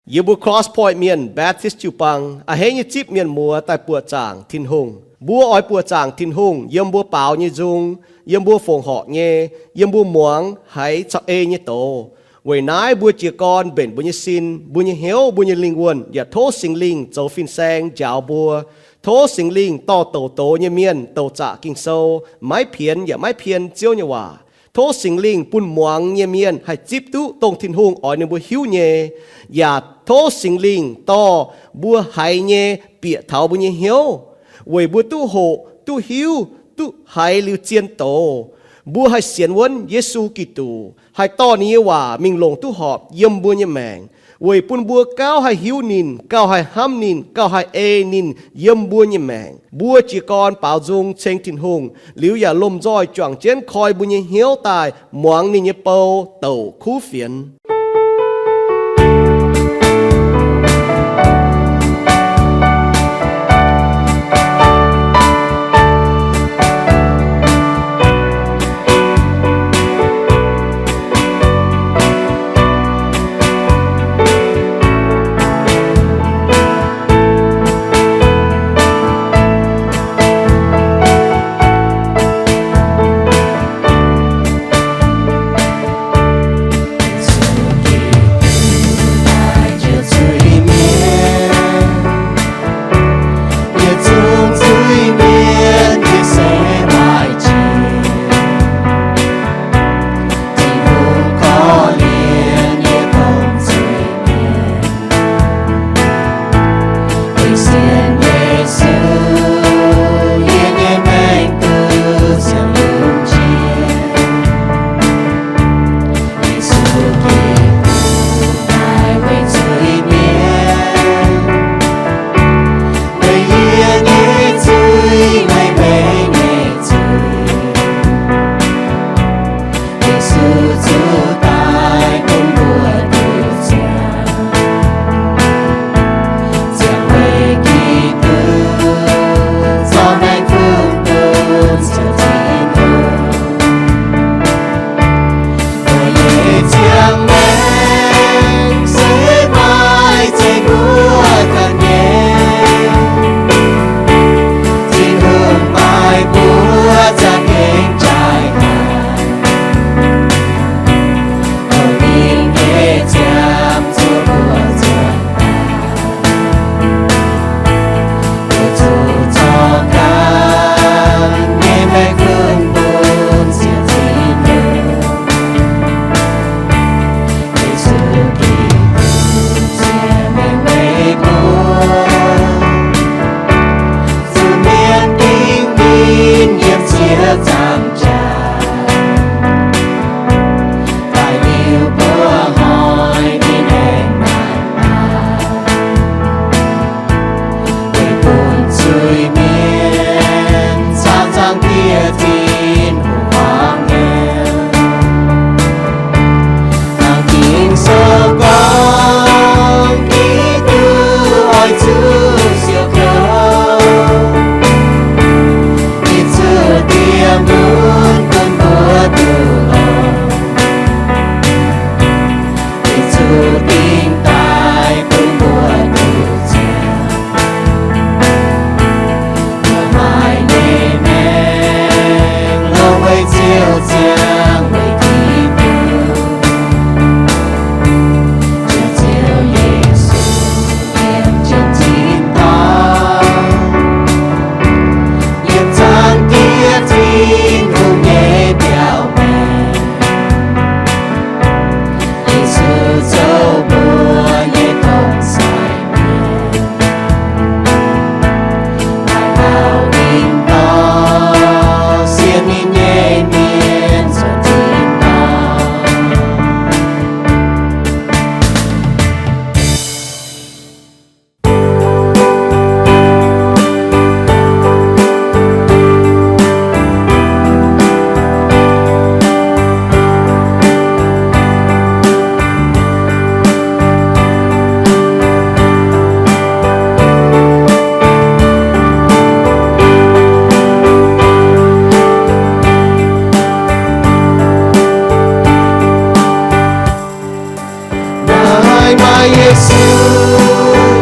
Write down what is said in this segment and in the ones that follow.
Yie mbuo Cross Point Mienh Baptist jiu-baang a'hneiv nyei zipv mienh muoz daaih buoqc zaangc Tin-Hungh. Mbuo oix buoqc zaangc Tin-Hungh yiem mbuo baaux nyei nzung, yiem mbuo fongc horc nyei, yiem mbuo muangx haiz caux ei nyei doz. Weic naaiv mbuo jiez gorn mbenc mbuo nyei sin, mbuo nyei hnyouv, mbuo nyei lingh wuonh yaac tov Singx Lingh zoux fin-saeng njaaux mbuo. Tov Singx Lingh dorh douc doz nyei mienh douc zaqc Ging-Sou, maiv pienx yaac maiv pien Ziouv nyei waac. Tov Singx Lingh bun muangx nyei mienh haih zipv duqv dongh Tin-Hungh oix ninh mbuo hiuv nyei, yaac tov Singx Lingh dorh mbuo haiz nyei bieqc taux mbuo nyei hnyouv, weic mbuo duqv hoqc, duqv hiuv, duqv haiz liuz zien doz. Mbuo haih sienx wuonv Yesu Giduc, haih dorh ninh nyei waac mingh longc duqv horpc yiem mbuo nyei maengc, weic bun mbuo gauh haih hiuv ninh, gauh haih hnamv ninh, gauh haih ei ninh yiem mbuo nyei maengc. Mbuo jiez gorn baaux nzung ceng Tin-Hungh liuz yaac lomh nzoih juangc jienv koi mbuo nyei hnyouv daaih muangx ninh nyei bou douc kuv fienx.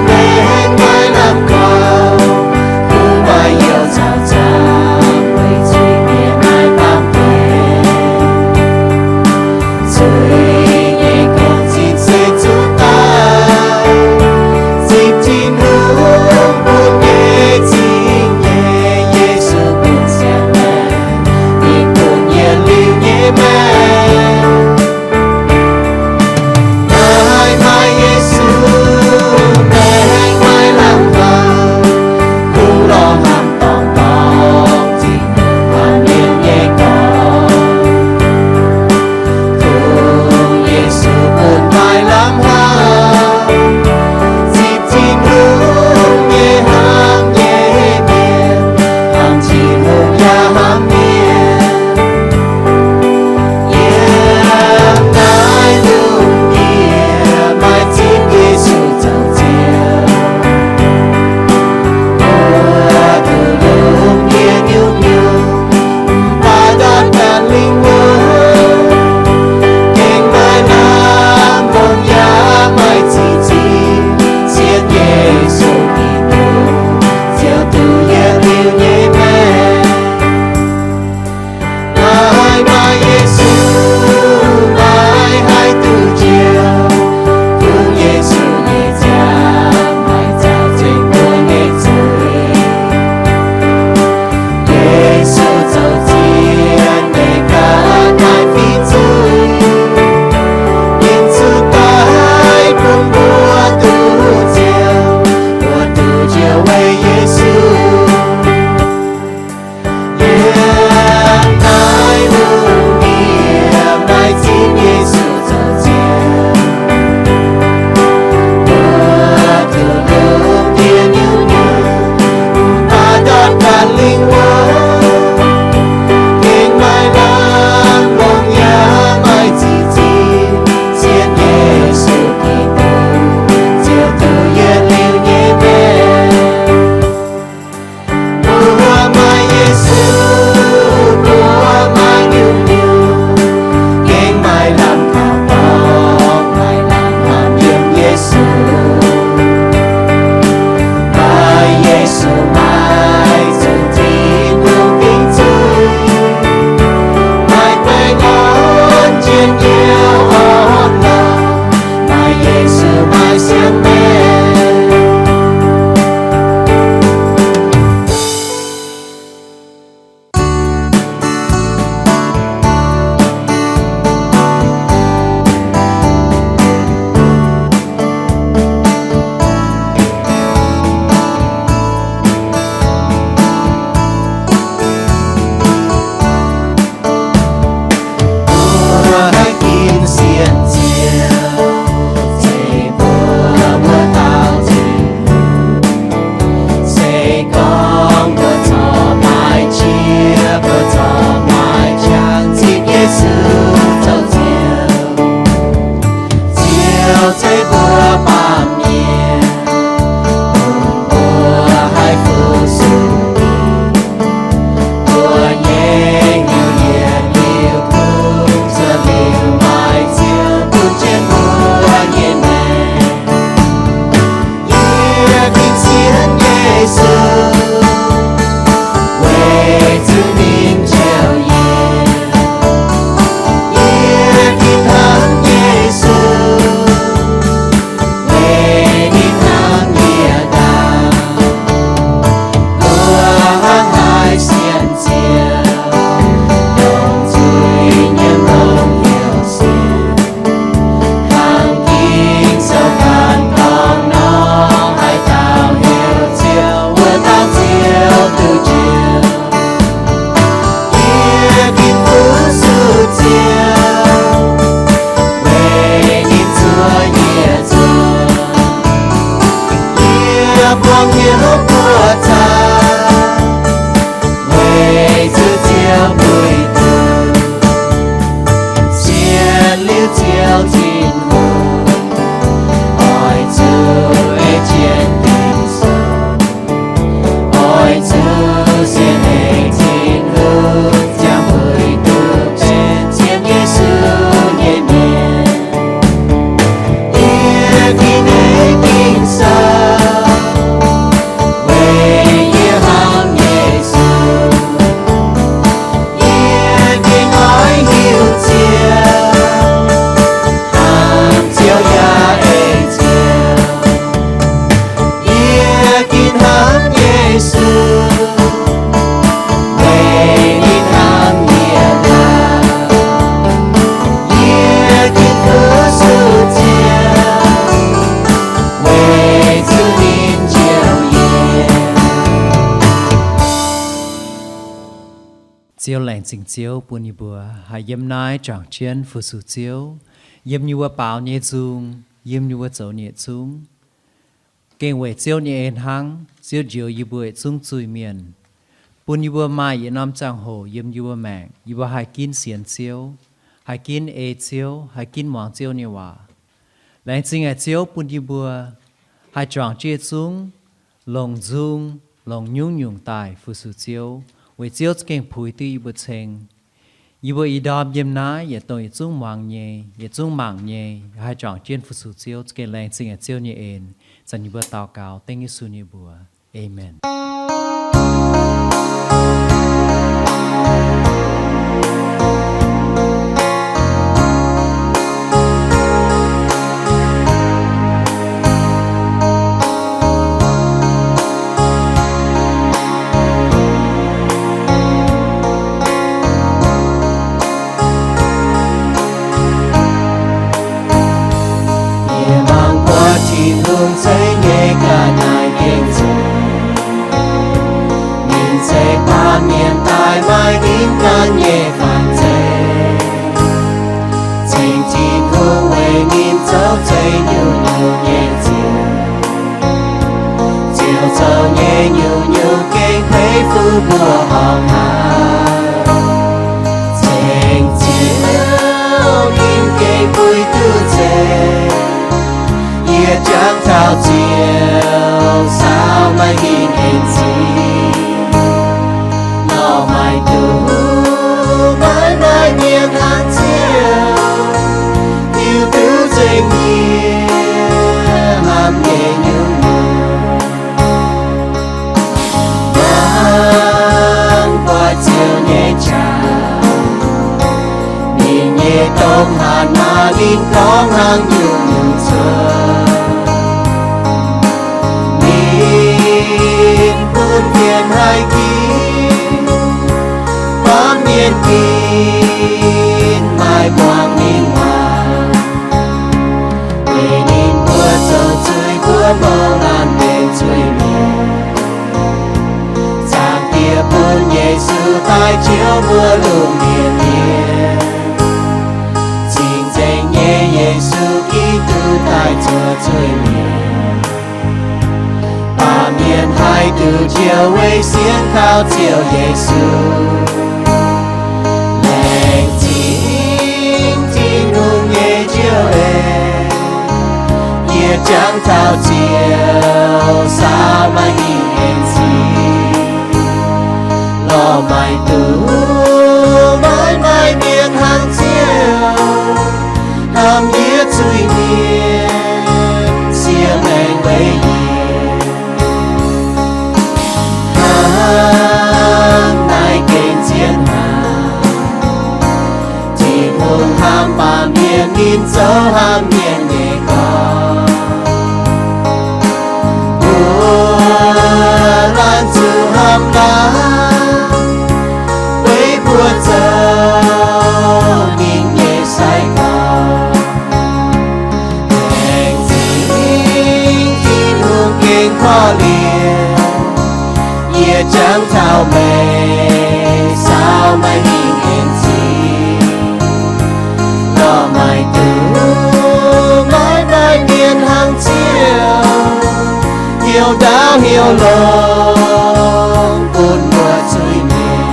Maengx maaih lamh kaux, bun maaih youh caux zaangc, weic zuiz-mienh maaih baamh gen. Zuiz nyei gong-zinh se zuqc daaih, zipv Tin-Hungh bun nyei zingh nyeic. Yesu bun siang-maengc, ninh bun yietc liuz nyei maengc. Naaiv maaih Yesu Ziouv, laengz zingh Ziouv bun yie mbuo haih yiem naaiv juangc jienv fu-sux Ziouv, yiem yie mbuo baaux nyei nzung, yiem yie mbuo zoux nyei yietc zungv. Gengh weic Ziouv nyei en hnangv, Ziouv njoux yie mbuo yietc zungv zuiz-mienh, bun yie mbuo maaih yietc norm ziangh hoc yiem yie mbuo maengc, yie mbuo haih ginv sienx Ziouv, haih ginv ei Ziouv, haih ginv muangx Ziouv nyei waac. Laengz zingh haic Ziouv bun yie mbuo haih juangc jienv yietc zungv longc nzung, longc nyungc-nyungc daaih fu-sux Ziouv, weic Ziouv za'gengh puix duqv yie mbuo ceng. Yie mbuo ih ndorm yiem naaiv yietc dongh yietc zungv muangx nyei, yietc zungv mangc nyei, haih juangc jienv fu-sux Ziouv, za'gengh laengz zingh haic Ziouv nyei en. Zanc yie mbuo daux gaux dengv Yesu nyei mbuox. Aamen. Yie mangc buatc Tin-Hungh zeiv nyei ga'naaiv gengh zuqc. Ninh zeiv baamh mienh daaih maaih ninh ganh nyei fanh zeiv. Ceng Tin-Hungh weic ninh zoux zeiv nyungc-nyungc nyei ziouc. Ziouc zoux nyei nyungc-nyungc gengh peix fuqv mbuo horngh haaix. Ceng Ziouv ninh gengh puix duqv nzengc. Yie jangx taux Ziouv saau maaih ninh en zingh. Lorh maaic duqv maiv maaih mienh hnangv Ziouv, hiuv duqv nzengc yie hnamv nyei nyungc-nyungc. Mangc buatc Ziouv nyei qaqv, ninh nyei domh hatc maaz ninh gorngv hnangv nyungc-nyungc cuotv. Ninh bun mienh haih ginv, baamh mienh ginv maaih muangx ninh waac. Weic ninh mbuo zoux zuiz mbuo mouc laanh mbenc zuiz-mienh. Zaangc Diex bun Yesu daaih njoux mbuo lungh ndiev mienh. Cing-nzengc nyei Yesu Giduc daaih zuov zuiz-mienh. Baamh mienh haih duqv njoux weic sienx kaux Ziouv Yesu. Laengz zingh Tin-Hungh nyei Njoux Eix, yie jangx taux Ziouv saau maaih ninh en zingh. Lorh maaic duqv maiv maaih mienh hnangv Ziouv, hnamv yie zuiz-mienh, siev maengc weic yie. Hnangv naaiv gengh zien hnaangx, Tin-Hungh hnamv baamh mienh, ninh zoux hnamv mienh nyei gorx. Mbuo laanh zuqc hnamv laanh, weic mbuo zoux ninh nyei sai-gorx. Laengz zingh Tin-Hungh gengh korv-lienh, yie jangx taux meih saau maaih ninh en zingh. Lorh maaic duqv maiv maaih mienh hnangv Ziouv, hnyouv ndaauv hnyouv longx bun mbuo zuiz-mienh.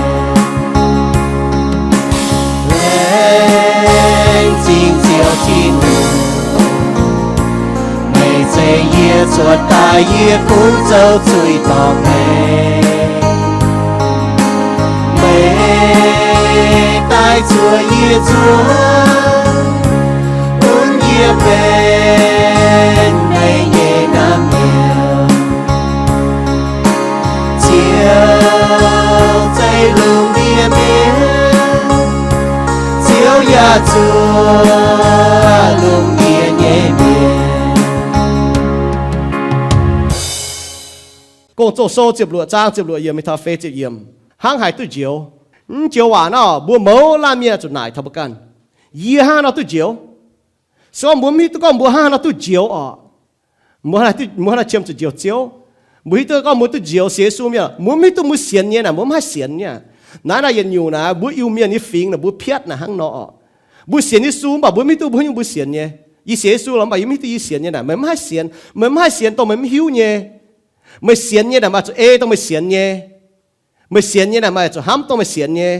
Laengz zingh Ziouv Tin-Hungh, meih zeix yie cuotv daaih, yie kungx zoux zuiz dorngc meih. Meih daaih zuov yie zuov, bun yie benx meih nyei naamh nyouz. Ziouv zeiv lungh ndiev mienh, Ziouv yaac zuov lungh ndiev nyei mienh. Gong-Zoh sou ziepc luoqc zaang ziepc luoqc yiemc mingh taux feix ziepc yiemc. Hnangv haaix duqv njoux? Mv joux waac naaiv mbuo mouz laanh mienh zuqc naaic taux mbuo ganh. Yie hnangv haaix nor duqv njoux? Se gorngv mbuo mv hiuv duqv gorngv mbuo hnangv haaix nor duqv njoux orqc, mbuo hnangv haaix nor qiemx zuqc njoux Ziouv? Mbuo hiuv duqv gorngv mbuo duqv njoux sienx Yesu mienh, mbuo mv hiuv duqv mbuo sienx nyei naaic, mbuo mv haih sienx nyei. Naaiv naaic yietc nyungc naaic mbuo Iu-Mienh nyei fingx naaic mbuo piatv naaic hnangv nor oc. Mbuo sienx Yesu mv baac mbuo mv hiuv duqv mbuo nyungc mbuo sienx nyei. Yie sienx Yesu lorqc mv baac yie mv hiuv duqv yie sienx nyei naaic. Meih mv haih sienx, meih mv haih sienx dongh meih mv hiuv nyei. Meih sienx nyei naaic meih zuqc ei dongh meih sienx nyei. Meih sienx nyei naaic meih zuqc hnamv dongh meih sienx nyei.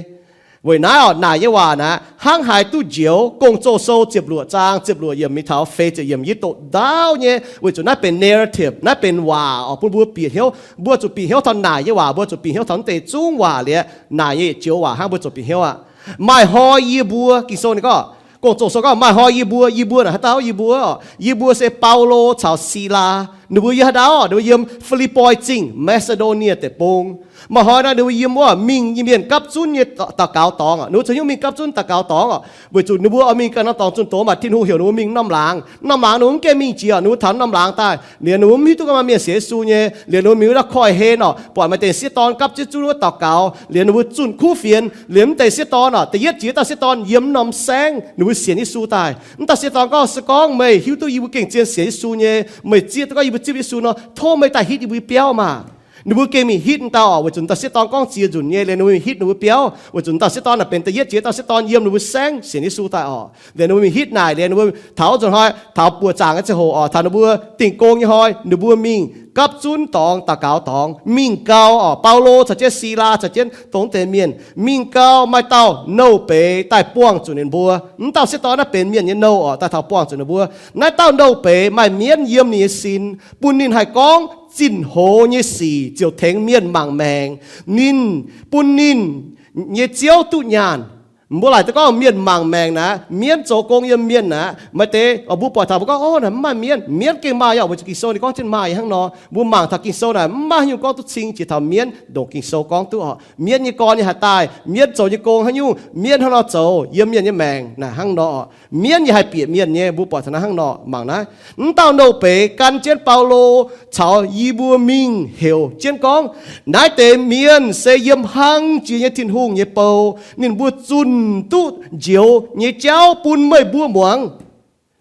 Weic naaiv oc, naaic nyei waac naaic hnangv haaix duqv njoux. Gong-Zoh Sou ziepc luoqc zaang ziepc luoqc yiemc mingh taux feix ziepc yiemc yie doqc ndaauv nyei, weic zuqc naaiv benx narrative, naaiv benx waac oc, bun mbuo bieqc hnyouv. Mbuo zuqc bieqc hnyouv taux naaic nyei waac, mbuo zuqc bieqc hnyouv taux naaiv deix zungv waac liuz, naaic nyei yietc joux waac hnangv mbuo zuqc bieqc hnyouv aqv. Maaih hnoi yie mbuo, Ging-Sou ninh gorngv, Gong-Zoh Sou gorngv, maaih hnoi yie mbuo, yie mbuo naaic haaix dauh? Yie mbuo oc, yie mbuo se Baulo caux Silaa. Ninh mbuo yiem haaix dauh? Ninh mbuo yiem Fi^lipv^poi Zingh, Maa^si^ndo^nie Deic-Bung. Maaih hnoi naaic ninh mbuo yiem wuov mingh nyei mienh gapv zunv nyei daux gaux dorngx oc. Ninh mbuo caux hnyouv mingh gapv zunv daux gaux dorngx oc, weic zuqc ninh mbuo oix mingh ganh norm dorngx zunh doz, mv baac Tin-Hungh heuc ninh mbuo mingh norm laangz. Norm laangz ninh mbuo mv gaengh mingh jiex, ninh mbuo taux norm laangz daaih liuz ninh mbuo mv hiuv duqv gorngv maaih mienh sienx Yesu nyei. Liuz ninh mbuo mingh wuov dauh koiv-hlen oc, buatc maaih deix sieqv dorn gapv zunv wuov daux gaux liuz ninh mbuo zunh kuv fienx. Liuz mv deix sieqv dorn oc, da'yietv jiex dauh sieqv dorn yiem norm saengv ninh mbuo sienx Yesu daaih. Mv dauh sieqv dorn gorngv, Se gorngv meih hiuv duqv yie mbuo gengh zien sienx Yesu nyei, meih zieqv duqv gorngv yie mbuo zipv Yesu nor, tov meih daaih hitv yie mbuo biauv maah! Ninh mbuo gengh mingh hitv dauh oc, weic zuqc dauh sieqv dorn gorngv ziex nzunc nyei. Liuz ninh mbuo mingh hitv ninh mbuo biauv, weic zuqc dauh sieqv dorn naaic benx da'yietv jiex dauh sieqv dorn yiem ninh mbuo saengv sienx Yesu daaih oc. Liuz ninh mbuo mingh hitv naaic liuz ninh mbuo taux wuov nzunc hnoi, taux buoqc zaangc nyei ziangh hoc oc, taux ninh mbuo dingh gong nyei hnoi, ninh mbuo mingh gapv zunv dorngx, daux gaux dorngx, mingh gau oc. Baulo caux jienv Silaa caux jienv dongh deix mienh mingh gau, maaih dauh nouh beiz daaih buangh zuqc ninh mbuo. Mv dauh sieqv dorn naaiv benx mienh nyei nouh oc, daaih taux buangh zuqc ninh mbuo. Naaiv dauh nouh beiz maaih mienv yiem ninh nyei sin, bun ninh haih gorngv zinh hoz nyei sic ziouc tengx mienh mangc maengc. Ninh bun ninh nyei ziouv duqv nyaanh. Mbuo laaic duqv gorngv mienh mangc maengc naaic, mienv zoux gong yiem mienh naaic, maaih deix mbuo buatc taux mbuo gorngv, Ov, naaic mv maaih mienv. Mienv gengh maaih yaac, weic zuqc Ging-Sou ninh gorngv jienv maaih hnangv nor. Mbuo mangc taux Ging-Sou naaic mv maaih haaix nyungc gorngv duqv cing jiex taux mienv ndongc Ging-Sou gorngv duqv oc. Mienv nyei gorn nyei haaix daaih, mienv zoux nyei gong haaix nyungc, mienv hnangv nor zoux yiem mienh nyei maengc naaic hnangv nor. Mienv yaac haih bieqc mienh nyei, mbuo buatc taux naaiv hnangv nor. Mangc naaiv, mv dauh nouh beiz gan jienv Baulo caux yie mbuo mingh heuc jienv gorngv, Naaiv deix mienh se yiem hlang jiex nyei Tin-Hungh nyei bou. Ninh mbuo zunh duqv njoux nyei jauv bun meih mbuo muangx.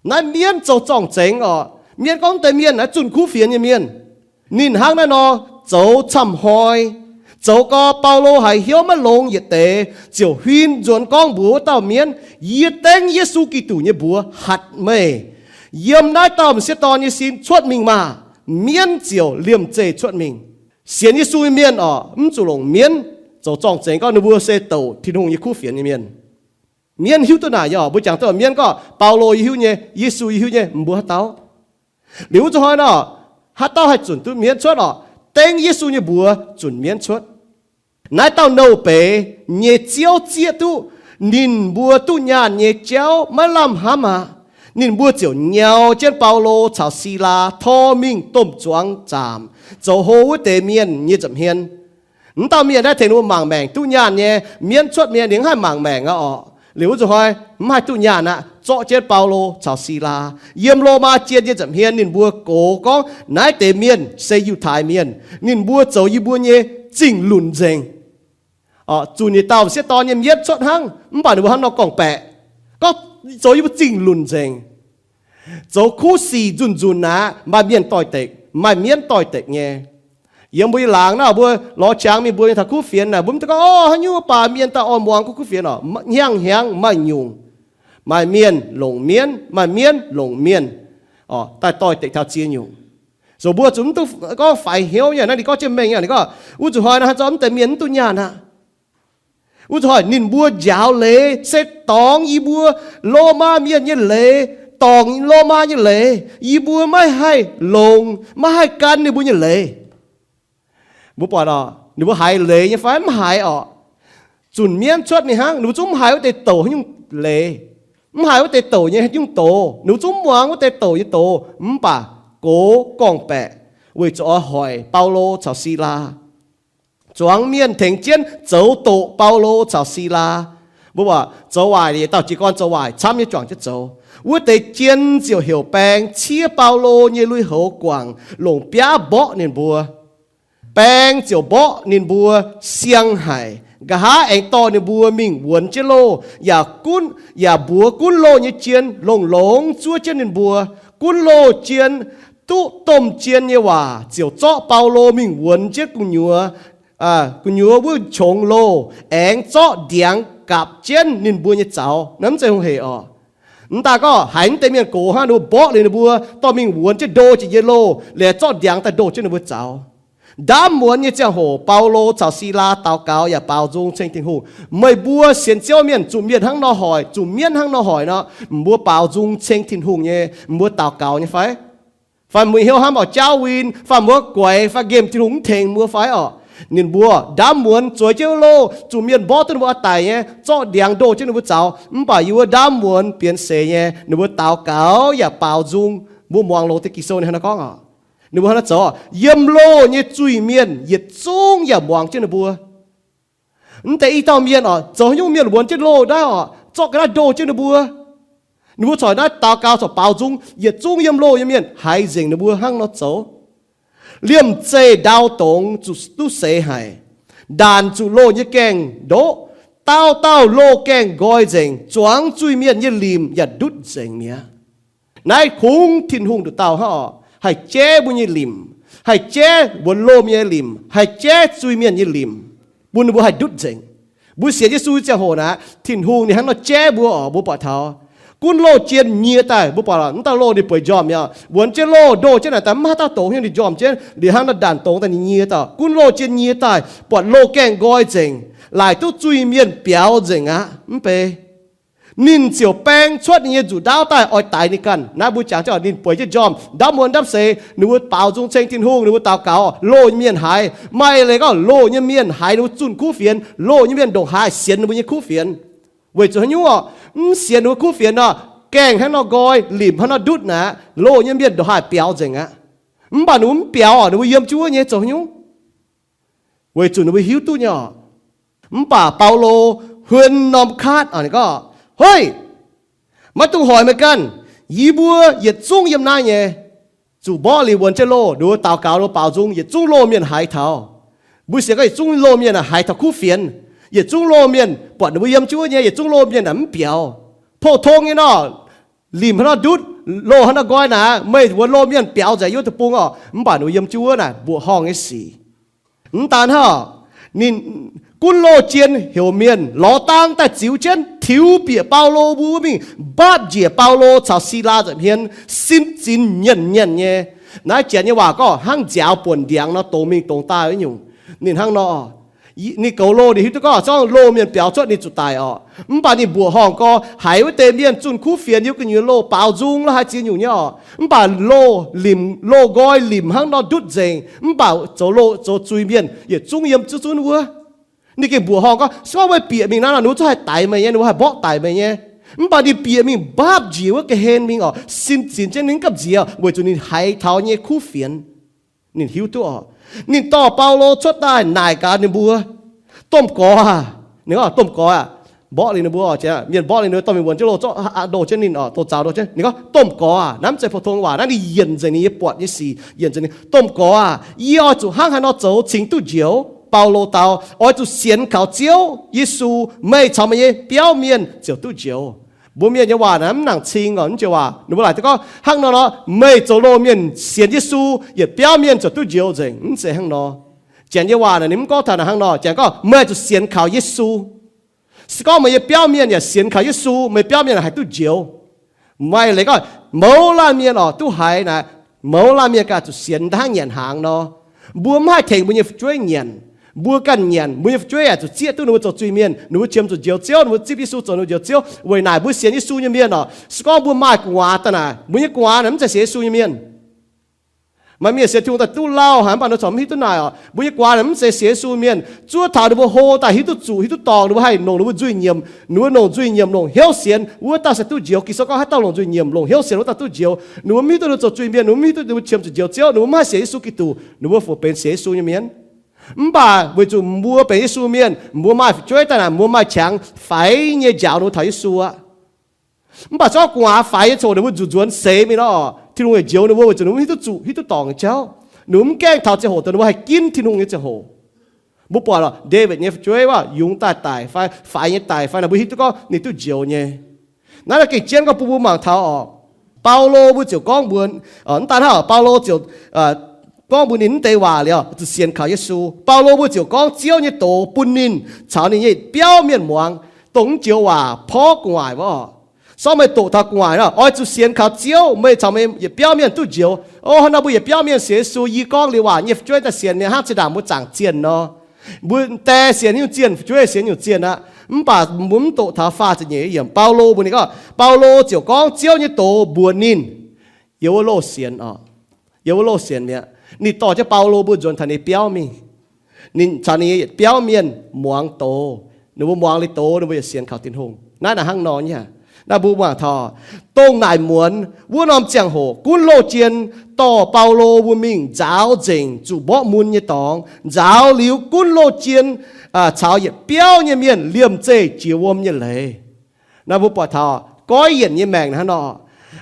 Naaiv mienv zoux zorng-zengx oc. Mienv gorngv deix mienh naaiv zunh kuv fienx nyei mienh. Ninh hnangv naaiv nor zoux camv hnoi. Zoux gau, Baulo haiz hnyouv maiv longx yietc deix, ziouc huin nzuonx gorngv mbuox wuov dauh mienv, Yie dengv Yesu Giduc nyei mbuox hatc meih, yiem naaiv dauh m'sieqv dorn nyei sin cuotv mingh maah! Mienv ziouc liemh zeih cuotv mingh. Sienx Yesu nyei mienh oc, mv zuqc longc mienv zoux zorng-zengx gorngv ninh mbuo se douc Tin-Hungh nyei kuv fienx nyei mienh. Mienv hiuv duqv naaic nyei oc. Mbuo jangx duqv mienv gorngv Baulo yie hiuv nyei, Yesu yie hiuv nyei, mbuo haaix dauh? Liuz wuov zuqc hnoi nor, haaix dauh haih zunc duqv mienv cuotv oc? Dengv Yesu nyei mbuox zunc mienv cuotv. Naaiv dauh nouh beiz nyei ziouv zieqv duqv ninh mbuo duqv nyaanh nyei jauv maiv lamh hnamv aqv. Ninh mbuo ziouc nyau jienv Baulo caux Silaa tor mingh domh zuangx zaamc, zoux hlo wuov deix mienh nyei nza'hmien. Mv dauh mienh naaiv tengx ninh mbuo mangc maengc duqv nyaanh nyei. Mienv cuotv mienh ninh mv haih mangc maengc aqv oc. Liuz wuov zuqc hnoi mv haih duqv nyaanh aqv, zorqv jienv Baulo caux Silaa yiem Lomaa jien nyei nza'hmien. Ninh mbuo gox gorngv naaiv deix mienh se Yiutai mienh. Ninh mbuo zoux yie mbuo nyei zingh lunc nzengc. Zunc yietc dauh m'sieqv dorn nyei mienv cuotv hnangv, mv baac ninh mbuo hnangv nor gorngv-baeqc, gorngv zoux yie mbuo zingh lunc nzengc. Zoux kuv sic nzunc-nzunc aqv, maaih mienh doix-dekc, maaih mienv doix-dekc nyei. Yiem mbuo nyei laangz naaiv, mbuo lorz qangx mingh mbuox mienh taux kuv fienx naaic, mbuo mv dungx gorngv, Orv, haaix nyungc baac mienh daaih oix muangx kuv fienx oc. Hnyangx-hnyangx maaih nyungc. Maaih mienh longc mienv, maaih mienv longc mienh, daaih doix-dekc taux ziex nyungc. Zoux mbuo zuqc mv duqv gorngv faix hnyouv nyei. Naaiv ninh gorngv jienv mengh nyei, ninh gorngv, Wuov zuqc hnoi naaiv hnangv zorqv mv deix mienh mv duqv nyaanh aqv. Wuov zuqc hnoi ninh mbuo njaaux leiz se dorngx yie mbuo Lomaa mienh nyei leiz, dorngc Lomaa nyei leiz. Yie mbuo maiv haih longc, maiv haih gan ninh mbuo nyei leiz. Mbuo buatc oc, ninh mbuo haiz leiz nyei fai? Mv haiz oc. Zunc mienv cuotv mingh hnangv, ninh mbuo zungv mv haiz wuov deix douc haaix nyungc leiz, mv haiz wuov deix douc nyei haaix nyungc doz. Ninh mbuo zungv mv muangx wuov deix douc nyei doz, mv baac gox gorngv-baeqc weic zuqc oix hoic Baulo caux Silaa. Zuangx mienh tengx jienv zoux doqc Baulo caux Silaa. Mbuo buatc zoux waaic, yietc dauh jiez gorn zoux waaic camv nyei juangc jienv zoux. Wuov deix jien ziouc heuc baeng ciev Baulo nyei lui-houx guangc, longc biaav mborqv ninh mbuo. Baeng ziouc mborqv ninh mbuo siang haic. Nqa'haav aengx dorh ninh mbuo mingh wuonx jienv loh, yaac gunv, yaac mbuox gunv loh nyei jien longx-longx zuov jienv ninh mbuo. Gunv loh jien duqv domh jien nyei waac ziouc zorqv Baulo mingh wuonx jienv gu'nyuoz gu'nyuoz wuov qongx loh aengx zorqv ndiangx gapc jienv ninh mbuo nyei zaux. Naaiv mv zeiz hungh heic orqc. Mv daaih gorngv haiz mv deix mienh gox hnangv, ninh mbuo mborqv liuz ninh mbuo dorh mingh wuonx jienv ndo jiex nyei loh, liuz zorqv ndiangx daaih ndo jienv ninh mbuo zaux. Ndaamv muonz nyei ziangh hoc, Baulo caux Silaa daux gaux yaac baaux nzung ceng Tin-Hungh, Meih mbuo sienx Ziouv mienh, zuqc mienh hnangv nor hoic, zuqc mienv hnangv nor hoic nor, mbuo baaux nzung ceng Tin-Hungh nyei, mbuo daux gaux nyei fai? Fai mbuo hnyouv hnamv oix jaauv win, fai mbuo guaix fai nqemh Tin-Hungh mv tengx mbuo fai orqc? Ninh mbuo ndaamv muonz zueiz jienv wuov loh, zuqc mienh mborqv duqv ninh mbuo oix daic nyei, zorqv ndiangx ndo jienv ninh mbuo zaux. Mv baac yiem wuov ndaamv muonz bienx seix nyei, ninh mbuo daux gaux yaac baaux nzung. Mbuo muangx loz deix Ging-Sou ninh hnangv naaiv gorngv orqc, ninh mbuo hnangv naaiv zoux, yiem loh nyei zuiz-mienh yietc zungv yaac muangx jienv ninh mbuo. Mv deix i dauh mienh orqc, zoux haaix nyungc mienh wuonx jienv loh ndaauv orqc, zorqv ga'naaiv ndo jienv ninh mbuo. Ninh mbuo corc naaiv daux gaux corc baaux nzung, yietc zungv yiem loh nyei mienh haiz nzengc ninh mbuo hnangv nor zoux. Liemh zeih ndau dongz zuqc duqv seix haic. Ndaanc zuqc loh nyei gaengh ndoqv. Dauh dauh loh gaengh nqoi nzengc, zuangx zuiz-mienh nyei limc yaac ndutv nzengc mi'aqv. Naaiv kungx Tin-Hungh nduqc dauh hnangv orqc, haih jaiv mbuo nyei limc, haih jaiv wuonx loh nyei limc, haih jaiv zuiz-mienh nyei limc, bun ninh mbuo haih ndutv nzengc. Mbuo sienx Yesu ziangh hoc naaic, Tin-Hungh ninh hnangv nor jaiv mbuo orqc, mbuo buatc taux. Gunv loh jien nyie daaih, mbuo buatc mv dauh loh ninh bueix njormh mi'aqv. Wuonx jienv loh ndoh jienv naaic daaih mv maaih dauh dongz hnyouv ninh njormh jienv, liuz hnangv nor ndaanc dongz daaih ninh nyie daaih. Gunv loh jien nyie daaih, buatc loh gaengh nqoi nzengc, laaic duqv zuiz-mienh biaux nzengc aqv. Mv bei ninh ziouc baeng cuotv ninh nyei nzuqc ndaauv daaih oix daix ninh ganh. Naaiv mbuo jangx jienv ninh bueix jienv njormh, ndaamv muonz ndaamv seix ninh mbuo baaux nzung ceng Tin-Hungh, ninh mbuo daux gaux, loh nyei mienh haiz. Maaih leiz gorngv loh nyei mienh haiz ninh mbuo zunh kuv fienx, loh nyei mienh ndongc haaix sienx ninh mbuo nyei kuv fienx. Weic zuqc haaix nyungc orqc? Mv sienx ninh mbuo kuv fienx nor, gaengh hnangv nor nqoi, limc hnangv nor ndutv naaic, loh nyei mienh ndongc haaix biaux nzengc aqv. Mv baac ninh mbuo mv biaux orqc, ninh mbuo yiem jienv wuov nyei zoux haaix nyungc? Weic zuqc ninh mbuo hiuv duqv nyei orqc. Mv baac Baulo huon norm kaatv, ninh gorngv, Hoiv! Maiv dungx hoic meih ganh. Yie mbuo yietc zungv yiem naaiv nyei, zuqc mborqv liuz wuonx jienv loh, ninh mbuo daux gaux, ninh mbuo baaux nzung, yietc zungv loh mienh haiz taux. Mbuo sienx gorngv yietc zungv loh mienh haiz taux kuv fienx. Yietc zungv loh mienh buatc ninh mbuo yiem jienv wuov nyei, yietc zungv loh mienh naaic mv biaux. Pou-tong nyei nor, limc hnangv nor ndutv, loh hnangv nor nqoi naaic, meih wuonx loh mienh biaux nzengc yiem wuov deic-bung orqc. Mv baac ninh mbuo yiem jienv wuov naaic mbuoqc horngh nyei sic. Mv daan hnangv, ninh gunv loh jien heuc mienh lorz dang daaih ziux jienv tiux bieqc Baulo mbuo wuov mingh, mbaapv njiec Baulo caux Silaa nza'hmien, sin zinx nyienh nyienh nyei. Naaiv Janx nyei waac gorngv hnangv nziaaux buonc ndiangx nor, dongz mingh dongz daaih wuov nyungc. Ninh hnangv nor, ninh goux loh, ninh hiuv duqv gorngv zorngv loh mienh biaux cuotv ninh zuqc daic orqc. Mv baac ninh mbuoqc horngh gorx, haiz wuov deix mienh zunh kuv fienx yiem gu'nyuoz loh baaux nzung la'haaix ziex nyungc nyei orqc. Mv baac loh limc, loh nqoi limc hnangv nor ndutv nzengc. Mv baac zoux loh zoux zuiz mienh yietc zungv yiem zuqc zunv wuov. Ninh gengh mbuoqc horngh gorngv, Se gorngv meih bieqc mingh naaiv nor, ninh mbuo zungv haih daix meih nyei, ninh mbuo haih mborqv daic meih nyei. Mv baac ninh bieqc mingh mbaapv njiec wuov ga'hlen mingh orqc, sin zinx jienv ninh mv gamh nziex, weic zuqc ninh haiz taux nyei kuv fienx. Ninh hiuv duqv orqc. Ninh dorh Baulo cuotv daaih naaic gaax ninh mbuo, Domh gorx aah! Ninh gorngv, Domh gorx aah! Mborqv liuz ninh mbuo, mienh mborqv liuz ninh mbuo dorh mingh wuonx jienv loh, zorqv aqv ndo jienv ninh orqc, douz zaux ndo jienv. Ninh gorngv, Domh gorx aah! Naaiv mv zeiz pou-tong waac, naaiv ninh yienc nzengc ninh nyei buatc nyei sic, yienc nzengc ninh, Domh gorx aah! Yie oix zuqc hnangv haaix nor zoux cingx duqv njoux? Baulo dau, Oix zuqc sienx kaux Ziouv Yesu, meih caux meih nyei biauv mienh ziouc duqv njoux. Mbuo mienh nyei waac naaiv mv nangc cing orqc, mv joux waac ninh mbuo laaic duqv gorngv hnangv nor nor, meih zoux loh mienh sienx Yesu, yietc biauv mienh ziouc duqv njoux nzengc. Mv zeiz hnangv nor. Janx nyei waac naaic ninh mv gorngv taux naaic hnangv nor. Janx gorngv, Meih oix zuqc sienx kaux Yesu. Se gorngv meih nyei biauv mienh yaac sienx kaux Yesu, meih biauv mienh haih duqv njoux. Maaih leiz gorngv mouz laanh mienh orqc duqv haiz naaic, mouz laanh mienh ganh zuqc sienx hnangv nyanc hnaangx nor. Mbuo mv haih tengx mbuo nyei fu'jueiv nyanc. Mbuo ganh nyanc, mbuo nyei fu'jueiv yaac zuqc zieqv duqv ninh mbuo zoux zuiz-mienh, ninh mbuo qiemx zuqc Njoux Ziouv, ninh mbuo zipv Yesu zoux ninh mbuo Njoux Ziouv. Weic naaic mbuo sienx Yesu nyei mienh orqc, se gorngv mbuo maaih gu'nguaaz daaih naaic, mbuo nyei gu'nguaaz naaic mv zeiz sienx Yesu nyei mienh. Maaih mienh sienx Tin-Hungh daaih duqv lauh haic, mv baac ninh corc mv hiuv duqv naaic orqc. Mbuo nyei gu'nguaaz naaic mv zeiz sienx Yesu mienh. Zuov taux ninh mbuo hlo daaih hiuv duqv zuqc, hiuv duqv dorngc, ninh mbuo haih longc ninh mbuo nzuih nyiemc, ninh mbuo longc nzuih nyiemc longc hnyouv sienx, wuov dauh se duqv njoux. Ging-Sou gorngv haaix dauh longc nzuih nyiemc longc hnyouv sienx, wuov dauh duqv njoux. Ninh mbuo mv hiuv duqv ninh zoux zuiz-mienh, ninh mbuo mv hiuv duqv ninh mbuo qiemx zuqc Njoux Ziouv, ninh mbuo mv haih sienx Yesu Giduc, ninh mbuo fungx benx sienx Yesu nyei mienh. Mv baac weic zuqc mbuo benx Yesu mienh, mbuo maaih fu'jueiv daaih naaic, mbuo maaih qangx faix nyei njaaux ninh mbuo taux Yesu aqv. Mv baac zorqv gu'nguaaz faix nyei coc ninh mbuo nzuqc nzuonx seix mingh nor, Tin-Hungh yaac njoux ninh mbuo weic zuqc ninh mbuo mv hiuv duqv zuqc hiuv duqv dorngc nyei jauv. Ninh mbuo mv gaengh taux ziangh hoc dongh ninh mbuo haih ginv Tin-Hungh nyei ziangh hoc. Mbuo buatc lorqc, Ndaawitv nyei fu'jueiv waac yungz daaih daic fai faix nyei daic fai naaic, mbuo hiuv duqv gorngv ninh duqv njoux nyei. Naaiv naaiv gengh jienv gorngv bun mbuo mangc taux orqc, Baulo mbuo ziouc gorngv mbuox, mv daan hnangv, Baulo ziouc gorngv mbuox ninh mv deix waac liuz, zuqc sienx kaux Yesu. Baulo mbuo ziouc gorngv Ziouv nyei doz bun ninh caux ninh nyei biauv mienh muangx, dongh mv joux waac porv gu'nguaaic wuov oc. Sortv meih doqc taux gu'nguaaic nor, oix zuqc sienx kaux Ziouv, meih caux meih yietc biauv mienh duqv njoux. O, hnangv nor mbuo yietc biauv mienh sienx Yesu, yie gorngv liuz waac nyei fu'jueiv daaih sienx mi'aqv, hnangv zinh ndaangc mbuo zaangc zienh nor. Mbuo die sienx nyungc zienh, fu'jueiv sienx nyungc zienh aqv. Mv baac mbuo mv doqc taux faah ziepc nyeic yiemc, Baulo mbuox ninh gorngv, Baulo ziouc gorngv Ziouv nyei doz mbuox ninh, yiem wuov loh sienx oc. Yiem wuov loh sienx mi'aqv. Ninh dorh jienv Baulo mbuo nzuonx taux ninh biauv mingh. Ninh caux ninh nyei biauv mienh muangx doz. Ninh mbuo muangx liuz doz, ninh mbuo yaac sienx kaux Tin-Hungh. Naaiv naaic hnangv nor nyei. Naaiv mbuo mangc taux dongh naaic muonz wuov norm ziangh hoc gunv loh jien dorh Baulo mbuo mingh nzaaux nzengc zuqc mborqv mun nyei dorngx. Nzaaux liuz gunv loh jien caux yietc biauv nyei mienh liemh zeih jiex wuom nyei leiz. Naaiv mbuo buatc taux goiv yienc nyei maengc hnangv nor,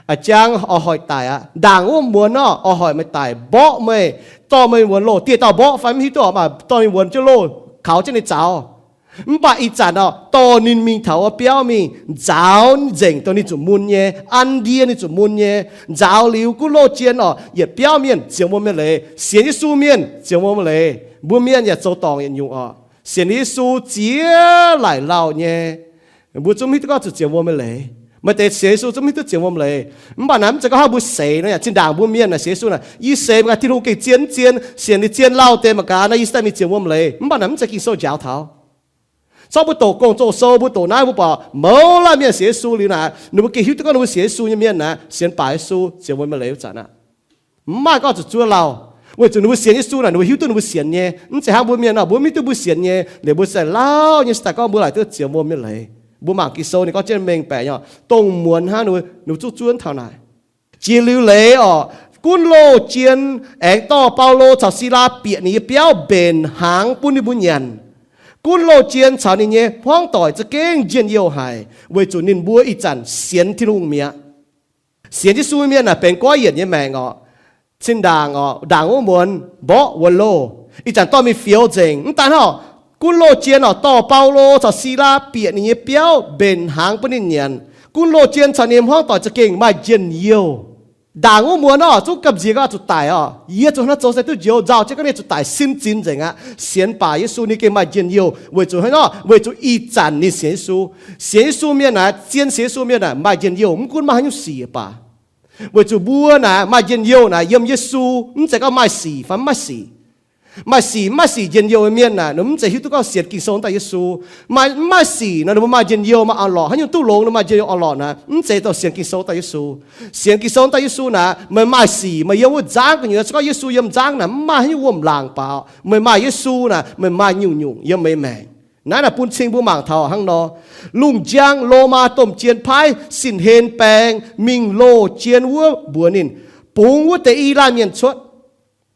a'jang oix hoic daic aqv. Ndaangc wuov muonz nor oix hoic meih daic, mborqv meih, dorh meih wuonx loh. Dieh dauh mborqv fai mv hiuv duqv oc, maaih dorh ninh wuonx jienv loh, kaux jienv ninh zaux. Mv baac ih zanc oc, dorh ninh mingh taux wuov biauv mingh nzaaux nzengc dongh ninh zuqc mun nyei, an ndie ninh zuqc mun nyei. Nzaaux liuz gunv loh jien oc, yietc biauv mienh zienx wuom nyei leiz, sienx Yesu mienh zienx wuom nyei leiz. Mbuo mienh yaac zoux dorngc yietc nyungc oc. Sienx Yesu ziex laaic lauh nyei. Mbuo zungv mv hiuv duqv gorngv zuqc zienx wuom nyei leiz. Maaih deix sienx Yesu zungv mv hiuv duqv zienx wuom leiz. Mv baac naaiv mv zeiz gorngv hnangv mbuo seix nor yaac. Zinh ndaangc mbuo mienh naaic sienx Yesu naaic, yie seix mv gaax, Tin-Hungh gengh zien mv zien, sienx liuz zien lauh deix mangc gaax, naaiv yie se daaih mingh zienx wuom leiz. Mv baac naaiv mv zeiz Ging-Sou njaaux taux. Corc mbuo doqc gong-zoh sou, mbuo doqc naaiv, mbuo buatc mouz laanh mienh sienx Yesu liuz naaic, ninh mbuo gengh hiuv duqv gorngv ninh mbuo sienx Yesu nyei mienh naaic, sienx baac Yesu zienx wuom nyei leiz wuov zanc aqv. Mv maaih gorngv zuqc zuov lauh, weic zuqc ninh mbuo sienx Yesu naaic, ninh mbuo hiuv duqv ninh mbuo sienx nyei. Mv zeiz hnangv mbuo mienh nor, mbuo mv hiuv duqv mbuo sienx nyei, liuz mbuo se lauh nyei se daaih gorngv mbuo laaic duqv zienx wuom nyei leiz. Mbuo mangc Ging-Sou ninh gorngv jienv mengh baeqc nyei, dongh muonz hnangv ninh mbuo zuqv zuov taux naaic. Jiex liuz leiz oc, gunv loh jien aengx dorh Baulo caux Silaa bieqc ninh nyei biauv mbenc hnaangx bun ninh mbuo nyanc. Gunv loh jien caux ninh nyei hmuangv doic za'gengh njien-youh haic, weic zuqc ninh mbuo ih zanc sienx Tin-Hungh mi'aqv. Sienx Yesu mienh naaic benx goiv yienc nyei maengc oc. Zinh ndaangc oc, ndaangc wuov muonz mborqv wuonx loh, ih zanc dorh mingh fioux nzengc. Mv daan hnangv, gunv loh jien oc, dorh Baulo caux Silaa bieqc ninh nyei biauv mbenc hnaangx bun ninh nyanc. Gunv loh jien caux ninh hmuangv doic za'gengh maaih njien-youh. Ndaangc wuov muonz oc, zungv gamh nziex gorngv zuqc daic oc. Yie zuqc hnangv zoux se duqv njoux, nzauh jienv gorngv ninh zuqc daic sin zin nzengc aqv. Sienx baac Yesu ninh gengh maaih njien-youh weic zuqc hnangv nor, weic zuqc ih zanc ninh sienx Yesu. Sienx Yesu mienh naaic, zien sienx Yesu mienh naaic maaih njien-youh, mv gunv maaih haaix nyungc sic baac. Weic zuqc mbuo naaic maaih njien-youh naaic yiem Yesu, mv zeiz gorngv maaih sic fai mv maaih sic. Maaih sic mv maaih sic njien-youh nyei mienh naaic, ninh mv zeiz hiuv duqv gorngv sienx Ging-Sou daaih Yesu. Maaih mv maaih sic nor, ninh mbuo maaih njien-youh maaih orn-lorqc, haaix nyungc duqv longx ninh maaih njien-youh orn-lorqc naaic, mv zeiz dongh sienx Ging-Sou daaih Yesu. Sienx Ging-Sou daaih Yesu naaic, meih maaih sic, meih yiem wuov nzangv gu'nyuoz, se gorngv Yesu yiem nzangv naaic, mv maaih haaix nyungc wuom-laangc baac meih maaih Yesu naaic, meih maaih nyungc-nyungc yiem meih maengc. Naaiv naaic bun cing mbuo mangc taux hnangv nor, lungh njang Lomaa domh jien paaiv Sin^hen Baeng mingh loh jien wuov mbuox ninh, bungx wuov deix i laanh mienh cuotv.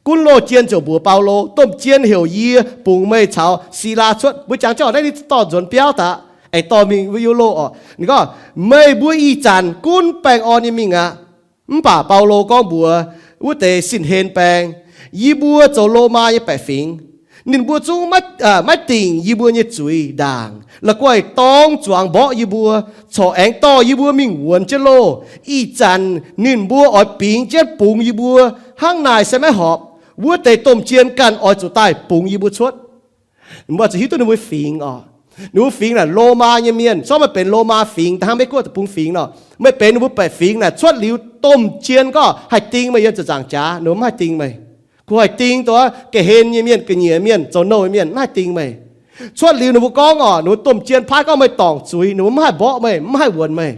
Gunv loh jien ziouc mbuox Baulo, domh jien heuc yie bungx meih caux Silaa cuotv. Mbuo jangx jienv oc, naaiv ninh dorh nzuonx biauv daaih, aengx dorh mingh wuov loh oc. Ninh gorngv, meih mbuo ih zanc gunv baengh orn nyei mingh aqv. Mv baac Baulo gorngv mbuox wuov deix Sin^hen Baeng, yie mbuo zoux Lomaa nyei baeqc fingx. Ninh mbuo zungv maiv dingc yie mbuo nyei zuiz ndaangc, la'guaih dorng zuangx mborqv yie mbuo, corc aengx dorh yie mbuo mingh wuonx jienv loh. Ih zanc ninh mbuo oix bingx jienv bungx yie mbuo. Hnangv naaic se maiv horpc. Wuov deix domh jien ganh oix zuqc daaih bungx yie mbuo cuotv. Mbuo zuqc hiuv duqv ninh mbuo fingx oc. Ninh mbuo fingx naaic Lomaa nyei mienh, zorqv meih benx Lomaa fingx, da'hnangv Meiv-Guoqv deic-bung fingx nor, meih benx ninh mbuo baeqc fingx naaic, cuotv liuz domh jien gorngv haih ding meih yiem ziepc nzaangc jaax, ninh mbuo mv haih ding meih. Kungx haih ding dongh ga'hlen nyei mienh, ga'nyiec mienh, zoux nouh nyei mienh, mv haih ding meih. Cuotv liuz ninh mbuo gorngv oc, ninh mbuo domh jien paaiv gorngv meih dorngc zuiz, ninh mbuo mv haih mborqv meih, mv haih wuonx meih.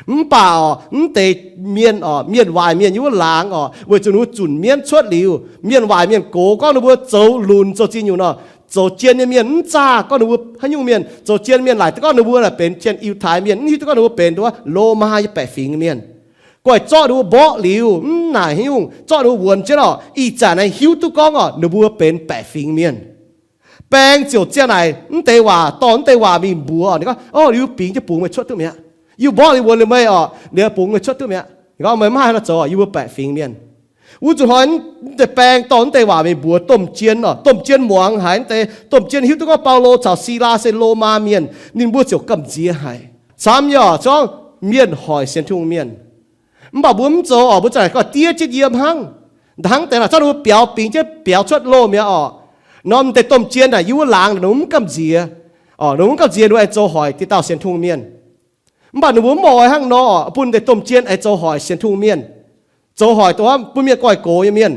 Mv baac oc, mv deix mienh oc, mienh waaic mienh yiem wuov laangz oc, weic zuqc ninh mbuo zunc mienv cuotv liuz, mienh waaic mienh gox gorngv ninh mbuo zoux lunx zoux ziex nyungc nor, zoux jien nyei mienh mv zaah gorngv ninh mbuo haaix nyungc mienh. Zoux jien mienh laaic duqv gorngv ninh mbuo naaic benx jien Yiutai mienh, mv hiuv duqv gorngv ninh mbuo benx wuov Lomaa nyei baeqc fingx mienh. Guaih zorqv ninh mbuo mborqv liuz, mv naaic haaix nyungc, zorqv ninh mbuo wuonx jienv oc, ih zanc naaiv hiuv duqv gorngv oc, ninh mbuo benx baeqc fingx mienh. Baeng ziouc ziangh naaic mv deix waac, dorh mv deix waac mingh mbuox ninh gorngv, o, yie bingx jienv bungx meih cuotv duqv mi'aqv. Yie mborqv liuz wuonx liuz meih oc, liuz bungx meih cuotv duqv mi'aqv. Ninh gorngv, meih mv haih nor zoux, yie mbuo baeqc fingx mienh. Wuov zuqc hnoi mv deix baeng dorh mv deix waac mingh mbuox domh jien oc. Domh jien muangx haic, mv deix domh jien hiuv duqv gorngv Baulo caux Silaa se Lomaa mienh, ninh mbuo ziouc gamh nziex haic. Camv nyei oc, gorngv mienh hoic sienx Tin-Hungh mienh. Mv baac mbuo mv zoux oc, mbuo za'naaic gorngv diev jienv yiem hnangv. Hnangv deix naaic, zorqv ninh mbuo biaux bingx jienv biaux cuotv loh mi'aqv orqc. Norm deix domh jien naaic yiem wuov laangz ninh mbuo mv gamh nziex, orqc, ninh mbuo mv gamh nziex ninh mbuo aengx zoux hoic dieh dauh sienx Tin-Hungh mienh. Mv baac ninh mbuo mv oix hnangv nor, bun deix domh jien aengx zoux hoic sienx Tin-Hungh mienh, zoux hoic dongh bun mienh goiv gox nyei mienh.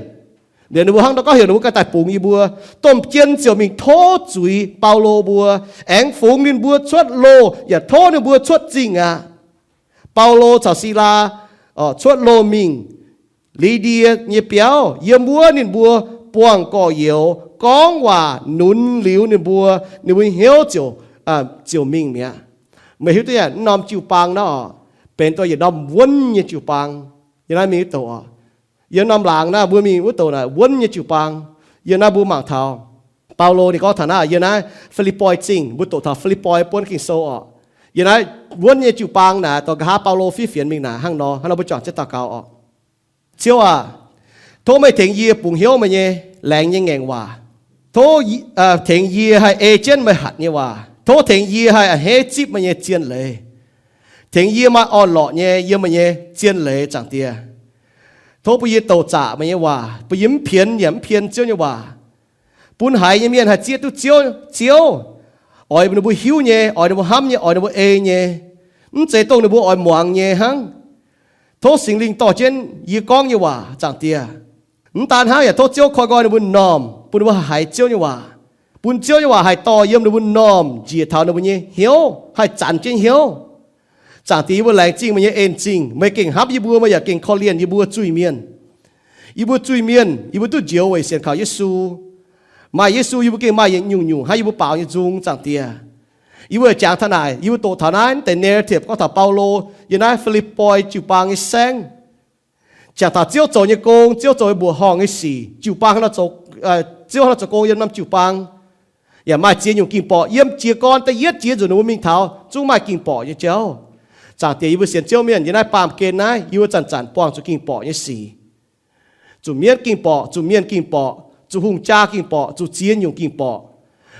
Liuz ninh mbuo hnangv nor gorngv heuc ninh mbuo ganh daaih bungx yie mbuo. Domh jien ziouc mingh tov zuiz Baulo mbuo, aengx fungx ninh mbuo cuotv loh yaac tov ninh mbuo cuotv zingh aqv. Baulo caux Silaa cuotv loh mingh Li^ndie nyei biauv. Yiem wuov ninh mbuo buangh gorx-youz gorngv waac nunz liuz ninh mbuo, ninh mbuo hnyouv ziouc, ziouc mingh mi'aqv. Meih hiuv duqv yaac norm jiu-baang naaiv orqc, benx dongh yietc norm wuonv nyei jiu-baang. Yiem naaiv mingh wuov douc orqc, yiem norm laangz naaiv mbuo mingh wuov douc naaic wuonv nyei jiu-baang. Yiem naaiv mbuo mangc taux Baulo ninh gorngv taux naaiv, yiem naaiv Fi^lipv^poi Zingh, mbuo doqc taux Fi^lipv^poi buonv Ging-Sou orqc. Yiem naaiv wuonv nyei jiu-baang naaic, dongh nqa'haav Baulo fiev fienx mingh naaic hnangv nor, hnangv nor mbuo juangc jienv daux gaux orqc. Ziouv aac, tov meih tengx yie bungx hnyouv meih nyei laengz nyei ngaengc waac. Tov tengx yie haih ei jienv meih hatc nyei waac. Tov tengx yie haih a'hneiv zipv meih nyei zien leiz. Tengx yie maaih orn-lorqc nyei yiem meih nyei zien leiz, Zaangc Diex. Tov bun yie douc zaqc meih nyei waac, bun yie mv pienx yaac mv pien Ziouv nyei waac. Bun haiz nyei mienh haih zieqv duqv Ziouv, Ziouv, oix ninh mbuo hiuv nyei, oix ninh mbuo hnamv nyei, oix ninh mbuo ei nyei, mv zeiz dongh ninh mbuo oix muangx nyei hnangv. Tov Singx Lingh dorh jienv yie gorngv nyei waac, Zaangc Diex. Mv daan hnangv, yaac tov Ziouv koi nqoi ninh mbuo normh, bun ninh mbuo haiz Ziouv nyei waac, bun Ziouv nyei waac haih dorh yiem ninh mbuo normh njiec taux ninh mbuo nyei hnyouv, haih zanc jienv hnyouv. Zaangc Diex, yie mbuo laengz zingh meih nyei en-zingh. Meih gengh hnamv yie mbuo, meih yaac gengh korv-lienh yie mbuo zuiz-mienh. Yie mbuo zuiz-mienh, yie mbuo duqv njoux weic sienx kaux Yesu. Maaih Yesu, yie mbuo gengh maaih yietc nyungc-nyungc hnangv yie mbuo baaux nyei nzung, Zaangc Diex. Yie mbuo jangx taux naaic, yie mbuo doqc taux naaiv deix narrative gorngv taux Baulo yiem naaiv Fi^lipv^poi jiu-baang nyei saengv, jangx taux Ziouv zoux nyei gong, Ziouv zoux nyei mbuoqc horngh nyei sic, jiu-baang, Ziouv hnangv nor zoux gong yiem norm jiu-baang. Yaac maaih ziex nyungc ging-borqc yiem jiez gorn da'yietv jiex nzunc ninh mbuo mingh taux zungv maaih ging-borqc nyei jauv. Zaangc Diex, yie mbuo sienx Ziouv mienh yiem naaiv baamh gen naaiv, yie mbuo zanc-zanc buangh zuqc ging-borqc nyei sic. Zuqc mienv ging-borqc, zuqc mienh ging-borqc, zuqc hungh jaa ging-borqc, zuqc ziex nyungc ging-borqc.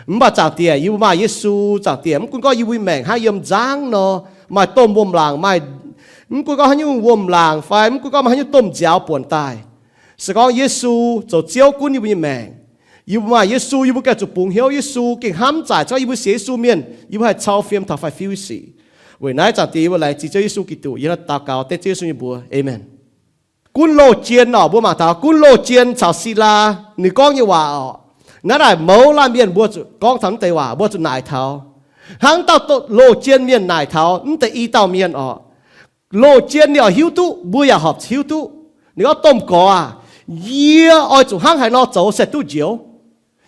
Mv baac Zaangc Diex, yie mbuo maaih Yesu, Zaangc Diex, mv gunv gorngv yie mbuo maengc hnangv yiem nzangv nor, maaih domh wuom-laangc, maaih, mv gunv gorngv haaix nyungc wuom-laangc fai mv gunv gorngv maaih haaix nyungc domh nziaaux buonc daaih, se gorngv Yesu zoux Ziouv gunv yie mbuo nyei maengc. Yie mbuo maaih Yesu, yie mbuo gengh zuqc bungx hnyouv Yesu, gengh hnamv zaaic, se gorngv yie mbuo sienx Yesu mienh, yie mbuo haih cau fiem taux faix-fiu sic. Weic naaiv Zaangc Diex, yie mbuo laengz zingh Ziouv Yesu Giduc, yie naaiv daux gaux dengv Ziouv Yesu nyei mbuox, aamen. Gunv loh jien orqc, mbuo mangc taux gunv loh jien caux Silaa ninh gorngv nyei waac orqc, naaiv naaic mouz laanh mienh mbuo zuqc gorngv taux mv deix waac, mbuo zuqc naaic taux hnangv dauh loh jien mienh naaic taux mv deix i dauh mienh orqc. Loh jien ninh oix hiuv duqv, mbuo yaac horpc hiuv duqv. Ninh gorngv, Domh Gorx aac, yie oix zuqc hnangv haaix nor zoux se duqv njoux?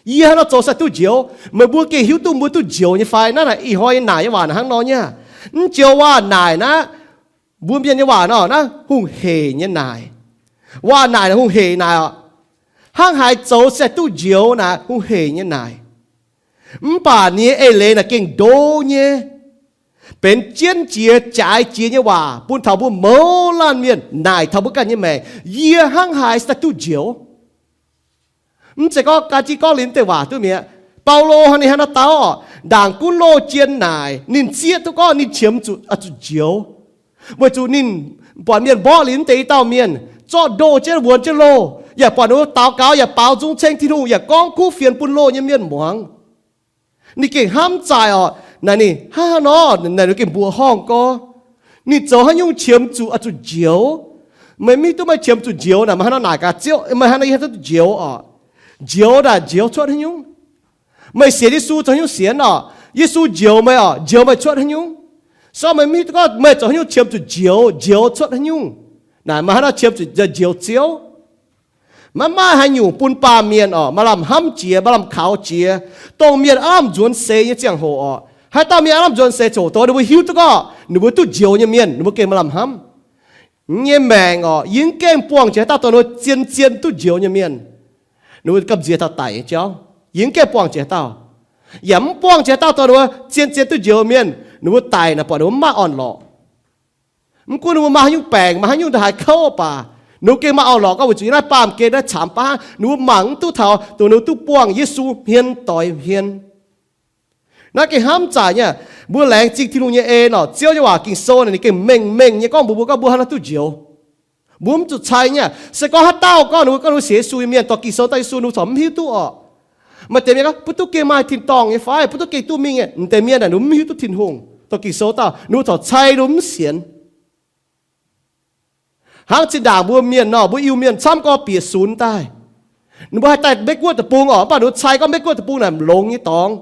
Yie hnangv haaix nor zoux se duqv njoux? Meih mbuo gengh hiuv duqv mbuo duqv njoux nyei fai? Naaiv naaic ih hnoi naaic nyei waac naaic hnangv nor nyei. Mv joux waac naaic naaiv, mbuo mienh nyei waac nor naaiv hungh heic nyei naaic. Waac naaic naaic hungh heic naaic orqc. Hnangv haaix zoux se duqv njoux naaic hungh heic nyei naaic. Mv baac ninh nyei eix leiz naaic gengh ndo nyei, benx jienv jiex jaaix jiex nyei waac bun taux mbuo mouz laanh mienh naaic taux mbuo ganh nyei maengc, yie hnangv haaix se duqv njoux? Mv zeiz gorngv gan jienv gorngv liuz deix waac duqv mi'aqv. Baulo hnangv ninh hnangv naaiv dau orqc, ndaangc gunv loh jien naaic ninh zieqv duqv gorngv ninh qiemx zuqc, zuqc njoux. Weic zuqc ninh buatc mienh mborqv liuz deix i dauh mienh, zorqv ndoh jienv wuonx jienv loh, yaac buatc ninh mbuo daux gaux yaac baaux nzung ceng Tin-Hungh, yaac gorngv kuv fienx bun loh nyei mienh muangx. Ninh gengh hnamv zaaic orqc, naaic ninh hnangv haaix nor, naaic ninh gengh mbuoqc horngh gorx. Ninh zoux haaix nyungc qiemx zuqc, zuqc njoux? Meih mv hiuv duqv meih qiemx zuqc njoux naaic, meih hnangv haaix nor naaic gaax Ziouv, meih hnangv haaix nor yie hnangv duqv njoux orqc? Njoux naaic njoux cuotv haaix nyungc? Meih sienx Yesu zoux haaix nyungc sienx orqc? Yesu njoux meih orqc, njoux meih cuotv haaix nyungc? Se gorngv meih mv hiuv duqv gorngv meih zoux haaix nyungc qiemx zuqc njoux, njoux cuotv haaix nyungc, naaic meih hnangv haaix nor qiemx zuqc njoux Ziouv? Maiv maaih haaix nyungc bun baamh mienh orqc maaih lamh hnamv jiex, maaih lamh kaux jiex, dongh mienh aav lamh nzuonx seix nyei ziangh hoc orqc, haaix dauh mienh aav lamh nzuonx seix ziouc dongh ninh mbuo hiuv duqv gorngv ninh mbuo duqv njoux nyei mienh, ninh mbuo gengh maaih lamh hnamv nyei maengc orqc. Yie mv gaengh buangh jiex haaix dauh dongh ninh mbuo zien-zien duqv njoux nyei mienh, ninh mbuo gamh nziex taux daic nyei jauv. Yie mv gaengh buangh jiex haaix dauh, yaac mv buangh jiex haaix dauh dongh ninh mbuo zien-zien duqv njoux mienh, ninh mbuo daic naaic buatc ninh mbuo mv maaih orn-lorqc. Mv gunv ninh mbuo maaih haaix nyungc baengc, maaih haaix nyungc ndongc haaix kouv baac, ninh mbuo gengh maaih orn-lorqc gorngv weic zuqc yiem naaiv baamh gen naaiv caamx baav ninh mbuo mangc mv duqv taux dongh ninh mbuo duqv buangh Yesu hmien doix hmien. Naaiv gengh hnamv zaaic nyei. Mbuo laengz zingh Tin-Hungh nyei en orqc, Ziouv nyei waac Ging-Sou naaic ninh gengh mengh mengh nyei gorngv mbuox mbuo gorngv mbuo hnangv haaix nor duqv njoux. Mbuo mv zuqc cai nyei. Se gorngv haaix dauh gorngv ninh mbuo gorngv ninh mbuo sienx Yesu nyei mienh, dorh Ging-Sou daaih Yesu, ninh mbuo corc mv hiuv duqv orqc. Maaih deix mienh gorngv, mbuo duqv gengh maaih tin-dorngh nyei fai? Mbuo duqv gengh duqv mingh nyei. Mv deix mienh naaic ninh mbuo mv hiuv duqv Tin-Hungh. Dorh Ging-Sou daaih ninh mbuo corc cai, ninh mbuo mv sienx. Hnangv zinh ndaangc mbuo mienh nor, mbuo Iu-Mienh camv gorngv bieqc sunx daaih. Ninh mbuo haih daaih Meiv-Guoqv deic-bung orqc, mv baac ninh mbuo cai gorngv Meiv-Guoqv deic-bung naaic mv longx nyei dorngx.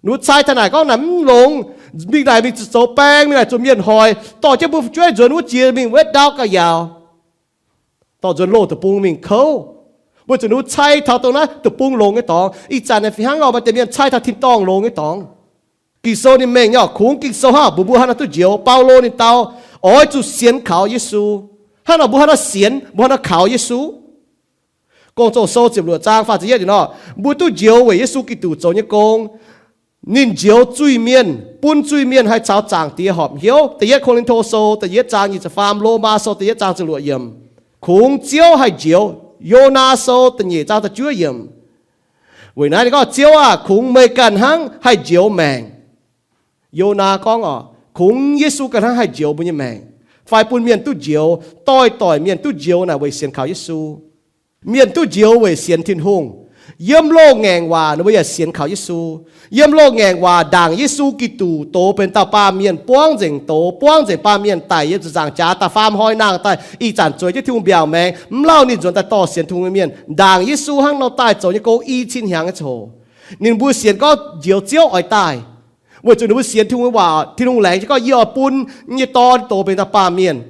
Ninh mbuo cai taux naaic gorngv naaic mv longx, mingh naaic mingh zuqc zoux baeng, mingh naaic zuqc mienh hoic, dorh jienv mbuo fu'jueiv nzuonx wuov jiex mingh wetv ndaauv ga'yaaux, dorh nzuonx loh deic-bung mingh kouv, weic zuqc ninh mbuo cai taux dongh naaiv deic-bung longx nyei dorngx. Ih zanc naaic fih hnangv nor, maaih deix mienh cai taux tin-dorngh longx nyei dorngx. Ging-Sou ninh mengh nyei, kungx Ging-Sou hnangv mbuox mbuo haaix nor duqv njoux. Baulo ninh dau, oix zuqc sienx kaux Yesu. Hnangv nor mbuo haaix nor sienx, mbuo haaix nor kaux Yesu? Gong-Zoh Sou ziepc luoqc zaang faah ziepc yietv nor, mbuo duqv njoux weic Yesu Giduc zoux nyei gong. Ninh njoux zuiz-mienh, bun zuiz-mienh haih caux Zaangc Diex horpc hnyouv. Da'yietv Ko^lin^to Sou da'yietv zaang nyic ziepc faam, Lomaa Sou da'yietv zaang ziepc luoqc yiemc. Kungx Ziouv haih njoux. Yonaa Sou da'nyeic zaang da'juov yiemc. Weic naaiv ninh gorngv, Ziouv aah! Kungx meih ganh hnangv haih njoux maengc. Yonaa gorngv orqc, kungx Yesu ganh hnangv haih njoux mbuo nyei maengc, fai bun mienh duqv njoux. Doix-doix mienh duqv njoux naaic weic sienx kaux Yesu. Mienh duqv njoux weic sienx Tin-Hungh. Yiem loz-ngaengc waac ninh mbuo yaac sienx kaux Yesu. Yiem loz-ngaengc waac ndaangc Yesu Giduc doz benx dauh baamh mienh, buangv nzengc doz, buangv nzengc baamh mienh daic yiem ziepc nzaangc jaax, da'faam hnoi nangh daaih, ih zanc zueiz jienv Tin-Hungh mbiaauc maengx, mv lauh ninh nzuonx daaih dorh sienx Tin-Hungh nyei mienh. Ndaangc Yesu hnangv nor daaih zoux nyei gong i cin hnyangx nyei coc. Ninh mbuo sienx gorngv njoux Ziouv oix daaih, weic zuqc ninh mbuo sienx Tin-Hungh waac. Tin-Hungh laengz jienv gorngv, Yie oix bun nyei Dorn doz benx dauh baamh mienh.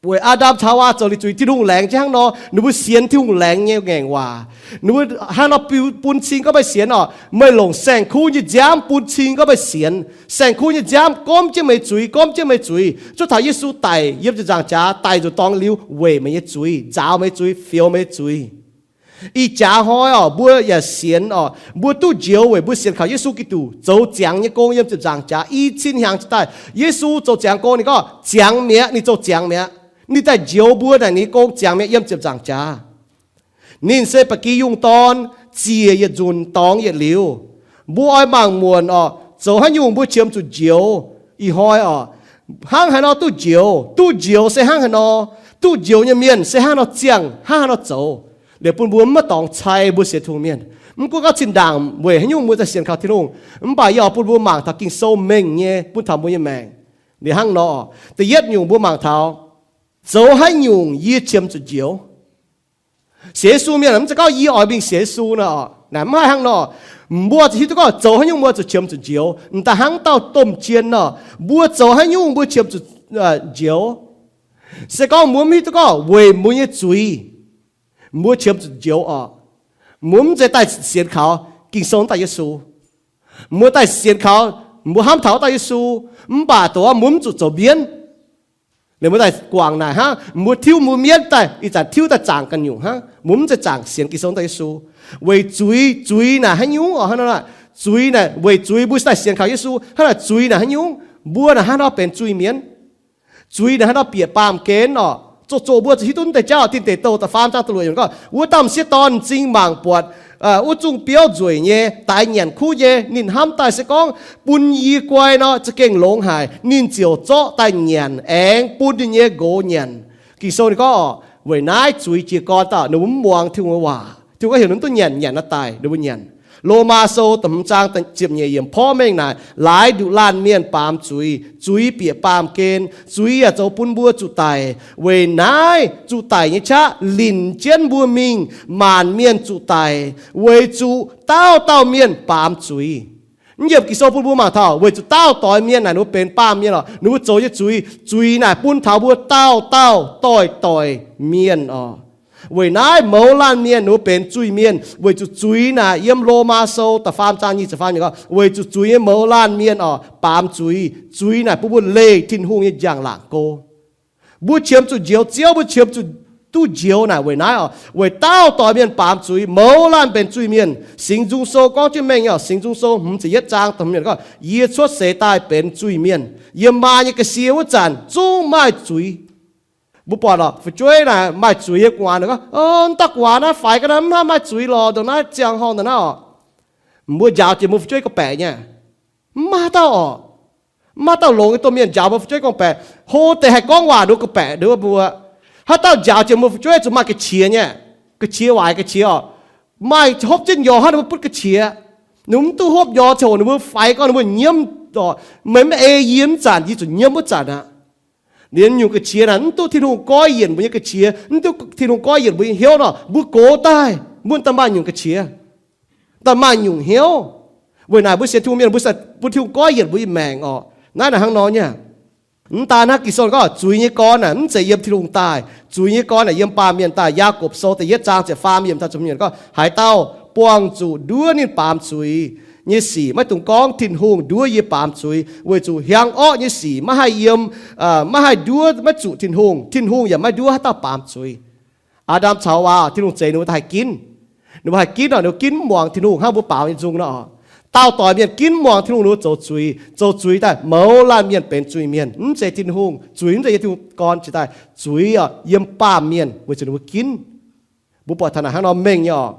Weic Aa^ndam caux Haawaa zoux liuz zuiz, Tin-Hungh laengz jienv hnangv nor, ninh mbuo sienx Tin-Hungh laengz nyei ngaengc waac. Ninh mbuo hnangv nor bun cing gorngv meih sienx orqc, meih longc saeng-kuv nyei nziaamv bun cing gorngv meih sienx. Saeng-kuv nyei nziaamv gomv jienv meih zuiz, gomv jienv meih zuiz. Cuotv taux Yesu daic yiem ziepc nzaangc jaax, daic nzuqc dorngx liuz weic meih nyei zuiz, nzaaux meih nyei zuiz, fioux meih nyei zuiz. Ih jaax hnoi orqc, mbuo yaac sienx orqc, mbuo duqv njoux weic mbuo sienx kaux Yesu Giduc zoux ziangx nyei gong yiem ziepc nzaangc jaax i cin hnyangx daaih. Yesu zoux ziangx gong, ninh gorngv ziangx mi'aqv, ninh zoux ziangx mi'aqv. Ninh daaih njoux mbuo naaic, ninh nyei gong ziangx mi'aqv yiem ziepc nzaangc jaax. Ninh se ba'gi yungh dorn, ziec yietc nzunc dorngx yietc liuz. Mbuo oix mangc muonc orqc, zoux haaix nyungc mbuo qiemx zuqc njoux. Ih hnoi orqc, hnangv haaix nor duqv njoux? Duqv njoux se hnangv haaix nor? Duqv njoux nyei mienh se hnangv haaix nor ziangh, hnangv haaix nor zoux? Liuz bun mbuo maiv dorngx cai mbuo sienx Tin-Hungh mienh. Mv gunv gorngv zinh ndaangc weic haaix nyungc mbuo daaih sienx kaux Tin-Hungh, mv baac yie oix bun mbuo mangc taux Ging-Sou mengh nyei bun taux mbuo nyei maengc. Liuz hnangv nor, da'yietv nyungc mbuo mangc taux, zoux haaix nyungc yie qiemx zuqc njoux? Sienx Yesu mienh mv zeiz gorngv yie oix mingh sienx Yesu nor. Naaic mv haih hnangv nor. Mbuo zuqc hiuv duqv gorngv zoux haaix nyungc mbuo zuqc qiemx zuqc njoux. M'daaih hnangv dauh domh jien nor, mbuo zoux haaix nyungc mbuo qiemx zuqc njoux. Se gorngv mbuo mv hiuv duqv gorngv weic mbuo nyei zuiz, mbuo qiemx zuqc njoux orqc, mbuo mv zeiz daaih sienx kaux Ging-Sou daaih Yesu. Mbuo daaih sienx kaux, mbuo hnamv taux daaih Yesu, mv baac doqc mbuo mv zuqc zoux mienv. Liuz mbuo daaih guangc naaic hnangv, mbuo tiuv mbuo mienv daaih, ih zanc tiuv daaih zaangc ganh nyungc hnangv. Mbuo mv zeiz zaangc sienx Ging-Sou daaih Yesu. Weic zuiz, zuiz naaic haaix nyungc orqc? Hnangv nor, zuiz naaic, weic zuiz mbuo daaih sienx kaux Yesu. Hnangv naaic zuiz naaic haaix nyungc? Mbuo naaic hnangv nor benx zuiz mienv. Zuiz naaic hnangv nor bieqc baamh gen orqc. Zoqc zoqc mbuo zuqc hiuv duqv deix jauv. Tin Deic Douh da'faam zaang da'luoqc yiemc gorngv, wuov dauh m'sieqv dorn m'zing mangc buatc wuov zungh biouv nzueic nyei, daix nyanc kuv nyei. Ninh hnamv daaih se gorngv bun yie guai nor za'gengh longx haic. Ninh ziouc zorqv daaih nyanc, aengx bun ninh nyei nqox nyanc. Ging-Sou ninh gorngv orqc, weic naaiv zuiz jiez gorn dauh, ninh mbuo mv muangx Tin-Hungh nyei waac. Tin-Hungh gorngv heuc ninh mv duqv nyanc, nyanc nor daic, ninh mbuo nyanc. Lomaa Sou da'hmz zaang ziepc nyeic yiemc porv mengh naaic, laaix nduqc laanh mienh baamz zuiz, zuiz bieqc baamh gen, zuiz yaac zoux bun mbuo zuqc daic. Weic naaiv zuqc daic nyei qaqv linc jienv mbuo mingh, maanc mienh zuqc daic, weic zuqc dauh dauh mienh baamz zuiz. Mv yiemc Ging-Sou bun mbuo mangc taux, weic zuqc dauh doix mienh naaic ninh mbuo benx baamh mienh orqc, ninh mbuo zoux nyei zuiz, zuiz naaic bun taux mbuo dauh dauh doix-doix mienh orqc. Weic naaiv mouz laanh mienh ninh mbuo benx zuiz-mienh, weic zuqc zuiz naaic, yiem Lomaa Sou da'faam zaang nyic ziepc faam yiemc gorngv, weic zuqc zuiz nyei mouz laanh mienh orqc, baamz zuiz. Zuiz naaic bun mbuo leih Tin-Hungh nyei njang-laangc go. Mbuo qiemx zuqc njoux Ziouv, mbuo qiemx zuqc duqv njoux naaic weic naaiv orqc, weic dauh doix mienh baamz zuiz, mouz laanh benx zuiz-mienh. Singx Nzung Sou gorngv jienv mengh nyei orqc, Singx Nzung Sou hmz ziepc yietv zaang da'hmz gorngv, yie cuotv seix daaih benx zuiz-mienh. Yiem maa nyei ga'sie wuov zanc zungv maaih zuiz. Mbuo buatc orqc, fu'jueiv naaic maaih zuiz nyei gu'nguaaz gorngv, o, dauh gu'nguaaz naaiv faix ga'naaiv mv haih maaih zuiz lorqc, ndongc naaiv ziangh horngh ndongc naaiv orqc. Mbuo njaaux jiex mbuo fu'jueiv gorngv-baeqc nyei. Mv maaih dauh orqc. Mv maaih dauh longx nyei domh mienh njaaux mbuo fu'jueiv gorngv-baeqc. Hlo deix haih gorngv waac nduov gorngv-baeqc nduov mbuo. Haaix dauh njaaux jiex mbuo fu'jueiv zuqc maaih ga'qiex nyei. Ga'qiex waaic ga'qiex oc. Maaih hopv jienv nyorx hnangv ninh mbuo butv ga'qiex. Ninh mbuo mv duqv hopv nyorx ziangh hoc ninh mbuo faix gorngv ninh mbuo nyiemv oc. Meih mv ei yie mv zanc, yie zuqc nyiemv wuov zanc aqv. Liemh nyungc ga'qiex naaic mv duqv Tin-Hungh goiv yienc mbuo nyei ga'qiex, mv duqv Tin-Hungh goiv yienc mbuo nyei hnyouv nor, mbuo gox daaih mbuo daaih maaih nyungc ga'qiex, daaih maaih nyungc hnyouv. Weic naaic mbuo sienx Tin-Hungh mienh mbuo bun Tin-Hungh goiv yienc mbuo nyei maengc oc. Naaiv naaic hnangv nor nyei. Mv daan hnangv, Ging-Sou gorngv zuiz nyei gorn naaic mv zeiz yiem Tin-Hungh daaih. Zuiz nyei gorn naaic yiem baamh mienh daaih. Yaagorpc Sou da'yietv zaang ziepc faam yiemc taux ziepc hmz gorngv, haaix dauh buangh zuqc nduov ninh baamz zuiz nyei sic maiv dungx gorngv, Tin-Hungh nduov yie baamz zuiz, weic zuqc hiaang orqv nyei sic maiv haih yiem, maiv haih nduov, maiv zuqc Tin-Hungh. Tin-Hungh yaac maiv nduov haaix dauh baamz zuiz. Aa^ndam caux Haawaa, Tin-Hungh zeix ninh mbuo haih ginv. Ninh mbuo haih ginv oc, ninh mbuo ginv mv muangx Tin-Hungh hnangv mbuo baaux nyei nzung nor. Daauh doic mienh ginv mv muangx Tin-Hungh, ninh mbuo zoux zuiz. Zoux zuiz daaih mouz laanh mienh benx zuiz mienh. Mv zeiz Tin-Hungh, zuiz mv zeiz yiem Tin-Hungh gorn jiex daaih. Zuiz oc, yiem baamh mienh weic zuqc ninh mbuo ginv. Mbuo buatc taux naaic hnangv nor mengh nyei oc.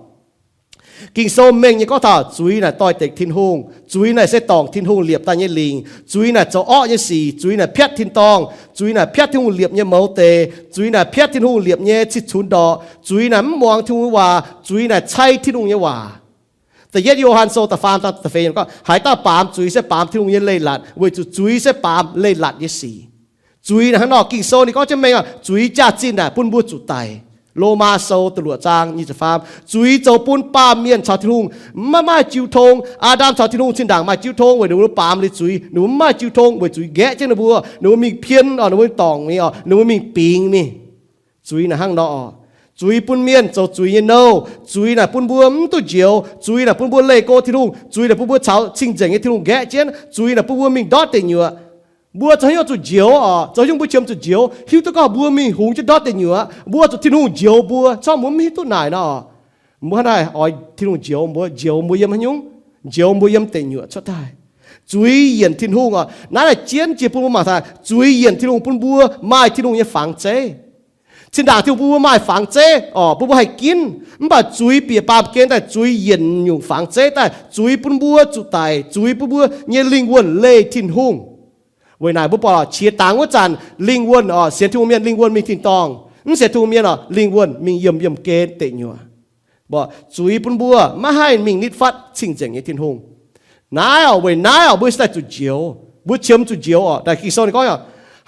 Ging-Sou mengh nyei gorngv taux zuiz naaic doix-dekc Tin-Hungh. Zuiz naaic se dorngc Tin-Hungh liepc daaih nyei lingc. Zuiz naaic zoux orqv nyei sic. Zuiz naaic piatv tin-dorngh. Zuiz naaic piatv Tin-Hungh liepc nyei mouz deix. Zuiz naaic piatv Tin-Hungh liepc nyei cih cunx ndorqc. Zuiz naaic mv muangx Tin-Hungh nyei waac. Zuiz naaic cai Tin-Hungh nyei waac. Da'yietv Yo^han Sou da'faam zaang da'feix gorngv, haaix dauh baamz zuiz se baamz Tin-Hungh nyei leiz-latc, weic zuqc zuiz se baamz leiz-latc nyei sic. Zuiz naaic hnangv nor, Ging-Sou ninh gorngv jienv mengh oc, zuiz jaax-zinh naaic bun mbuo zuqc daic. Lomaa Sou da'luoqc zaang nyic ziepc faam, zuiz zoux bun baamh mienh caux Tin-Hungh maiv maaih jiu tong. Aa^ndam caux Tin-Hungh zinh ndaangc maaih jiu tong weic ninh mbuo baamz liuz zuiz, ninh mbuo mv maaih jiu tong weic zuiz nqaeqv jienv ninh mbuo, ninh mbuo mingh pien oc, ninh mbuo mingh dorngc mingh oc, ninh mbuo mingh bingx mingh. Zuiz naaic hnangv nor oc. Zuiz bun mienh zoux zuiz nyei nouh. Zuiz naaic bun mbuo mv duqv njoux. Zuiz naaic bun mbuo leih go Tin-Hungh. Zuiz naaic bun mbuo caux cing-nzengc nyei Tin-Hungh nqaeqv jienv. Zuiz naaic bun mbuo mingh ndortv deic nyuoqc. Mbuo zoux haaix nyungc zuqc njoux oc? Zoux haaix nyungc mbuo qiemx zuqc njoux? Hiuv duqv gorngv mbuo mingh hungx jienv ndortv deic nyuoqc, mbuo zuqc Tin-Hungh njoux mbuo. Corc mbuo mv hiuv duqv naaic nor, mbuo hnangv naaiv oix Tin-Hungh njoux mbuo. Njoux mbuo yiem haaix nyungc? Njoux mbuo yiem deic nyuoqc cuotv daaih. Zuiz yienc Tin-Hungh oc. Naaiv naaic jienv jiex bun mbuo mangc taux zuiz yienc Tin-Hungh bun mbuo maaih Tin-Hungh nyei fangx zeiv. Zinh ndaangc Tin-Hungh bun mbuo maaih fangx zeiv oc, bun mbuo haih ginv. Mv baac zuiz bieqc baamh gen daaih, zuiz yienc nyungc fangx zeiv daaih, zuiz bun mbuo zuqc daic, zuiz bun mbuo nyei lingh wuonh leih Tin-Hungh. Weic naaic mbuo buatc qiex dangx wuov zanc lingh wuonh oc, sienx Tin-Hungh mienh lingh wuonh mingh tin-dorngh. Mv sienx Tin-Hungh mienh oc, lingh wuonh mingh yiemh yiemh gen deic nyuoqc. Mbuo zuiz bun mbuo maiv haih mingh nitv fatv cing-nzengc nyei Tin-Hungh. Naaiv oc, weic naaiv oc, mbuo cingx daaih zuqc njoux. Mbuo qiemx zuqc njoux oc. Naaic Ging-Sou ninh gorngv,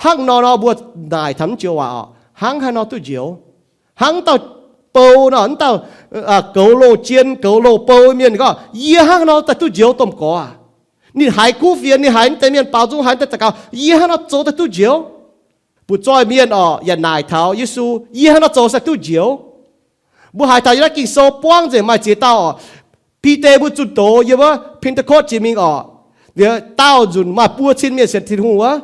hnangv nor nor mbuo naaic taux mv joux waac oc, hnangv haaix nor duqv njoux? Hnangv dauh bou nor, dauh goux loz-jien, goux loz-bou mienh gorngv, yie hnangv haaix nor daaih duqv njoux domh gorx aac? Ninh haiz kuv fienx, ninh haiz naaiv deix mienh baaux nzung, haiz naaiv deix daux gaux, yie hnangv haaix nor zoux daaih duqv njoux? Butv-zoih mienh oc, yaac naaic taux Yesu, yie hnangv haaix nor zoux daaih duqv njoux? Mbuo haiz taux yiem naaiv Ging-Sou buangv nzengc maaih ziex dauh oc. Bide mbuo zunh doz yiem wuov Pentecost jiex mingh oc, liuz daauh nzunc maaih buo cin mienh sienx Tin-Hungh wuov.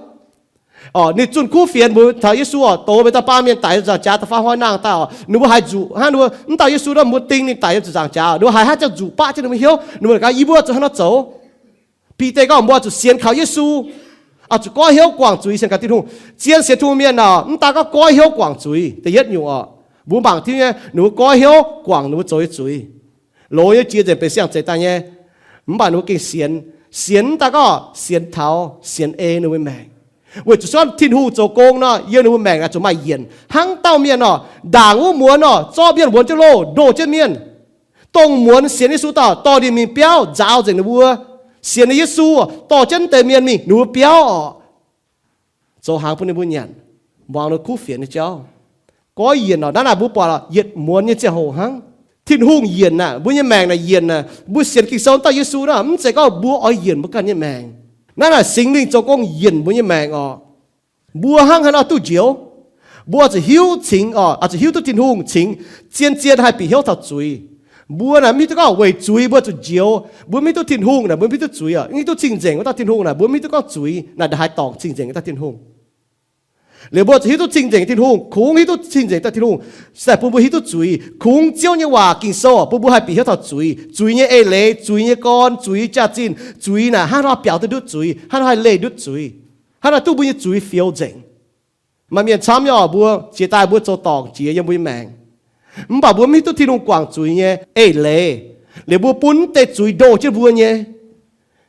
Oc, ninh zunh kuv fienx mbuox taux Yesu oc, doz meih dauh baamh mienh daic yiem ziepc nzaangc jaax da'faam hnoi nangh daaih oc. Ninh mbuo haiz nzuqc hnangv, ninh mbuo mv dauh Yesu nor mbuo ding ninh daic yiem ziepc nzaangc jaax, ninh mbuo haiz hnangv ziangh nzuqc baqv jienv ninh mbuo hnyouv, ninh mbuo gaax, yie mbuo zuqc hnangv nor zoux? Bide gorngv mbuo zuqc sienx kaux Yesu, oix zuqc goiv hnyouv guangc zuiz sienx kaux Tin-Hungh. Zien sienx Tin-Hungh mienh oc, mv daan gorngv goiv hnyouv guangc zuiz da'yietv nyungc oc. Mbuo mangc tiuv nyei, ninh mbuo goiv hnyouv guangc ninh mbuo zoux nyei zuiz. Loz nyei jiex nzengc benx siang-zeix daaih nyei. Mv baac ninh mbuo gengh sienx. Sienx mv daan gorngv sienx taux sienx ei ninh mbuo maengc, weic zuqc gorngv Tin-Hungh zoux gong nor, yiem ninh mbuo maengc naaic zuqc maaih yienc. Hnangv dauh mienh oc, ndaangc wuov muonz oc, zorqv mienh wuonx jienv loh, ndoh jienv mienh. Dongh muonz sienx Yesu dauh dorh ninh mingh biauv nzaaux nzengc ninh mbuo. Sienx Yesu dorh jienv deix mienh mingh ninh mbuo biauv oc. Zoux hnaangx bun ninh mbuo nyanc, muangx ninh kuv fienx nyei jauv. Goiv yienc oc. Naaiv naaic mbuo buatc yietc muonz nyei ziangh hoc hnangv. Tin-Hungh yienc aqv. Mbuo nyei maengc naaic yienc aqv. Mbuo sienx Ging-Sou dauh Yesu naaiv, mv zeiz gorngv mbuo oix yienc mbuo ganh nyei maengc. Naaiv naaic Singx Lingh zoux gong yienc mbuo nyei maengc oc. Mbuo hnangv haaix nor duqv njoux? Mbuo zuqc hiuv cingx oc, zuqc hiuv duqv Tin-Hungh cingx, zien-zien haih bieqc hnyouv taux zuiz. Mbuo naaic mv hiuv duqv gorngv weic zuiz mbuo zuqc njoux. Mbuo mv hiuv duqv Tin-Hungh naaic, mbuo mv hiuv duqv zuiz oc. Mv hiuv duqv cing-nzengc wuov dauh Tin-Hungh naaic, mbuo mv hiuv duqv gorngv zuiz naaic, naaic haih dorngc cing-nzengc wuov dauh Tin-Hungh. Liuz mbuo zuqc hiuv duqv cing-nzengc Tin-Hungh, kungx hiuv duqv cing-nzengc dauh Tin-Hungh, se bun mbuo hiuv duqv zuiz. Kungx Ziouv nyei waac Ging-Sou bun mbuo haih bieqc hnyouv taux zuiz, zuiz nyei eix leiz, zuiz nyei gorn, zuiz nyei jaax-zinh, zuiz naaic hnangv haaix nor biaux duqv ndutv zuiz, hnangv haaix nor haih leih ndutv zuiz, hnangv haaix nor duqv mbuo nyei zuiz fioux nzengc. Maaih mienh camv nyei oc, mbuo jiex daaih mbuo zoux dorngc jiex yiem mbuo nyei maengc, mv baac mbuo mv hiuv duqv Tin-Hungh guangc zuiz nyei eix leiz. Liuz mbuo bun deix zuiz ndoh jienv mbuo nyei.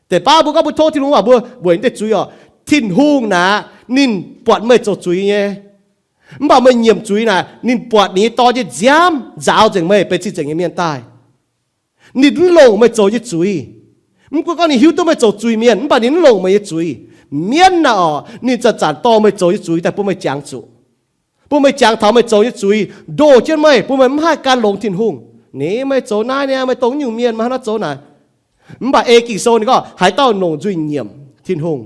Deix baav mbuo gorngv mbuo tov Tin-Hungh waac, mbuo weic deix zuiz oc, Tin-Hungh naaic ninh buatc meih zoux zuiz nyei. Mv baac meih nyiemc zuiz naaic, ninh buatc ninh nyei Dorn nyei nziaamv nzaaux nzengc meih benx cing-nzengc nyei mienh daaih. Ninh mv longc meih zoux nyei zuiz. Mv gunv gorngv ninh hiuv duqv meih zoux zuiz mienh, mv baac ninh mv longc meih nyei zuiz. Mienv naaic orqc, ninh zanc-zanc dorh meih zoux nyei zuiz daaih bun meih jangx zuqc, bun meih jangx taux meih zoux nyei zuiz, ndoh jienv meih, bun meih mv haih gan longx Tin-Hungh. Ninh, meih zoux naaiv niaa, meih dongh nyungc mienh, meih hnangv naaiv zoux naaic. Mv baac ei Ging-Sou ninh gorngv haaix dauh longc nzuih nyiemc Tin-Hungh,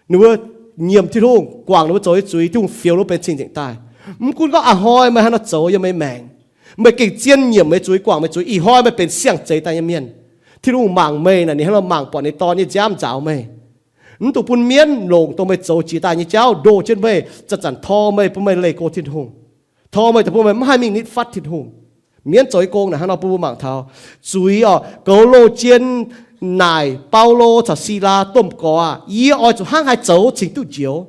ninh mbuo nyiemc Tin-Hungh, guangc ninh mbuo zoux nyei zuiz, Tin-Hungh fioux ninh mbuo benx cing-nzengc daaih. Mv gunv gorngv a'hnoi meih haaix nor zoux yiem meih maengc, meih gengh zien nyiemc meih zuiz, guangc meih zuiz, ih hnoi meih benx siang-zeix daaih nyei mienh. Tin-Hungh mangc meih naaic, ninh hnangv nor mangc buatc ninh Dorn nyei nziaamv nzaaux meih. Mv dungx bun mienv longc dongh meih zoux jiex daaih nyei jauv ndoh jienv meih, zanc-zanc tor meih, bun meih leih go Tin-Hungh, tor meih daaih bun meih mv haih mingh nitv fatv Tin-Hungh. Mienv zoux nyei gong naaic hnangv nor bun mbuo mangc taux zuiz orqc. Goux loz jien naaic Baulo caux Silaa domh gorx, yie oix zuqc hnangv haaix zoux cingx duqv njoux?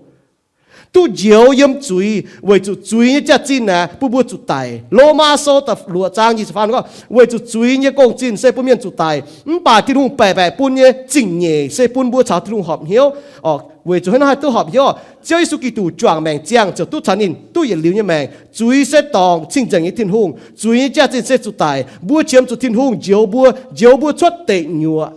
Duqv njoux yiem zuiz, weic zuqc zuiz nyei jaax-zinh aeqv, bun mbuo zuqc daic. Lomaa Sou da'luoqc zaang nyic ziepc faam gorngv, weic zuqc zuiz nyei gong-zinh se bun mienh zuqc daic, mv baac Tin-Hungh baeqc baeqc bun nyei zingh nyeic se bun mbuo caux Tin-Hungh horpc hnyouv. Weic zuqc hnangv naaiv haih duqv horpc hnyouv, Ziouv Yesu Giduc juangc maengc ziangh ziouc duqv caux ninh duqv yietc liuz nyei maengc. Zuiz se dorngc cing-nzengc nyei Tin-Hungh. Zuiz nyei jaax-zinh se zuqc daic. Mbuo qiemx zuqc Tin-Hungh njoux mbuo, njoux mbuo cuotv deic nyuoqc,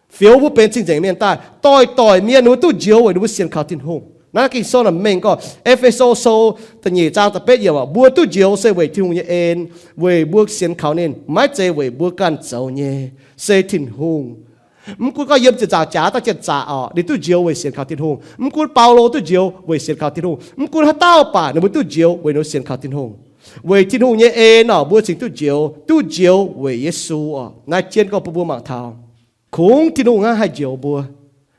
fioux mbuo benx cing-nzengc mienh daaih. Doix-doix mienh ninh mbuo duqv njoux weic ninh mbuo sienx kaux Tin-Hungh. Naaiv Ging-Sou naaic mengh gorngv, E^fe^so Sou da'nyeic zaang da'betv yiemc, mbuo duqv njoux se weic Tin-Hungh nyei en, weic mbuo sienx kaux ninh, maiv zeiz weic mbuo ganh zoux nyei, se Tin-Hungh. Mv gunv gorngv yiem ziepc nzaangc jaax daaih janx-zaqc orqc, ninh duqv njoux weic sienx kaux Tin-Hungh. Mv gunv Baulo duqv njoux weic sienx kaux Tin-Hungh. Mv gunv haaix dauh baac ninh mbuo duqv njoux weic ninh sienx kaux Tin-Hungh. Weic Tin-Hungh nyei en orqc, mbuo cingx duqv njoux, duqv njoux weic Yesu orqc. Naaiv jienv gorngv bun mbuo mangc taux, kungx Tin-Hungh hnangv haih njoux mbuo.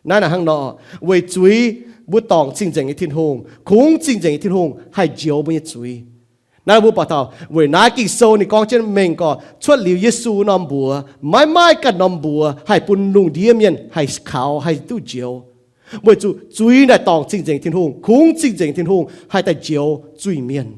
Naaiv naaic hnangv nor, weic zuiz mbuo dorngc cing-nzengc nyei Tin-Hungh, kungx cing-nzengc nyei Tin-Hungh haih njoux mbuo nyei zuiz. Naaiv mbuo buatc taux weic naaiv Ging-Sou ninh gorngv jienv mengh gorx, cuotv liuz Yesu norm mbuox maiv maaih ganh norm mbuox haih bun lungh ndiev mienh haih kaux haih duqv njoux. Weic zuqc zuiz naaic dorngc cing-nzengc Tin-Hungh, kungx cing-nzengc Tin-Hungh haih daaih njoux zuiz-mienh.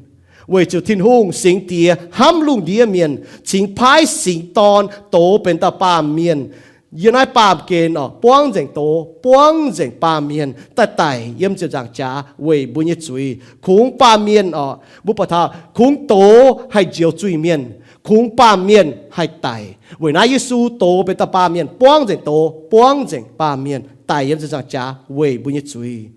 Weic zuqc Tin-Hungh Singx Diex hnamv lungh ndiev mienh, cingx paaiv Singx Dorn doz benx dauh baamh mienh. Yiem naaiv baamh gen orqc, buangv nzengc doz, buangv nzengc baamh mienh daaih daic yiem ziepc nzaangc jaax weic mbuo nyei zuiz. Kungx baamh mienh orqc, mbuo buatc taux kungx doz haih njoux zuiz-mienh, kungx baamh mienh haih daic. Weic naaiv Yesu doz benx dauh baamh mienh, buangv nzengc doz, buangv nzengc baamh mienh, daic yiem ziepc nzaangc jaax weic mbuo nyei zuiz.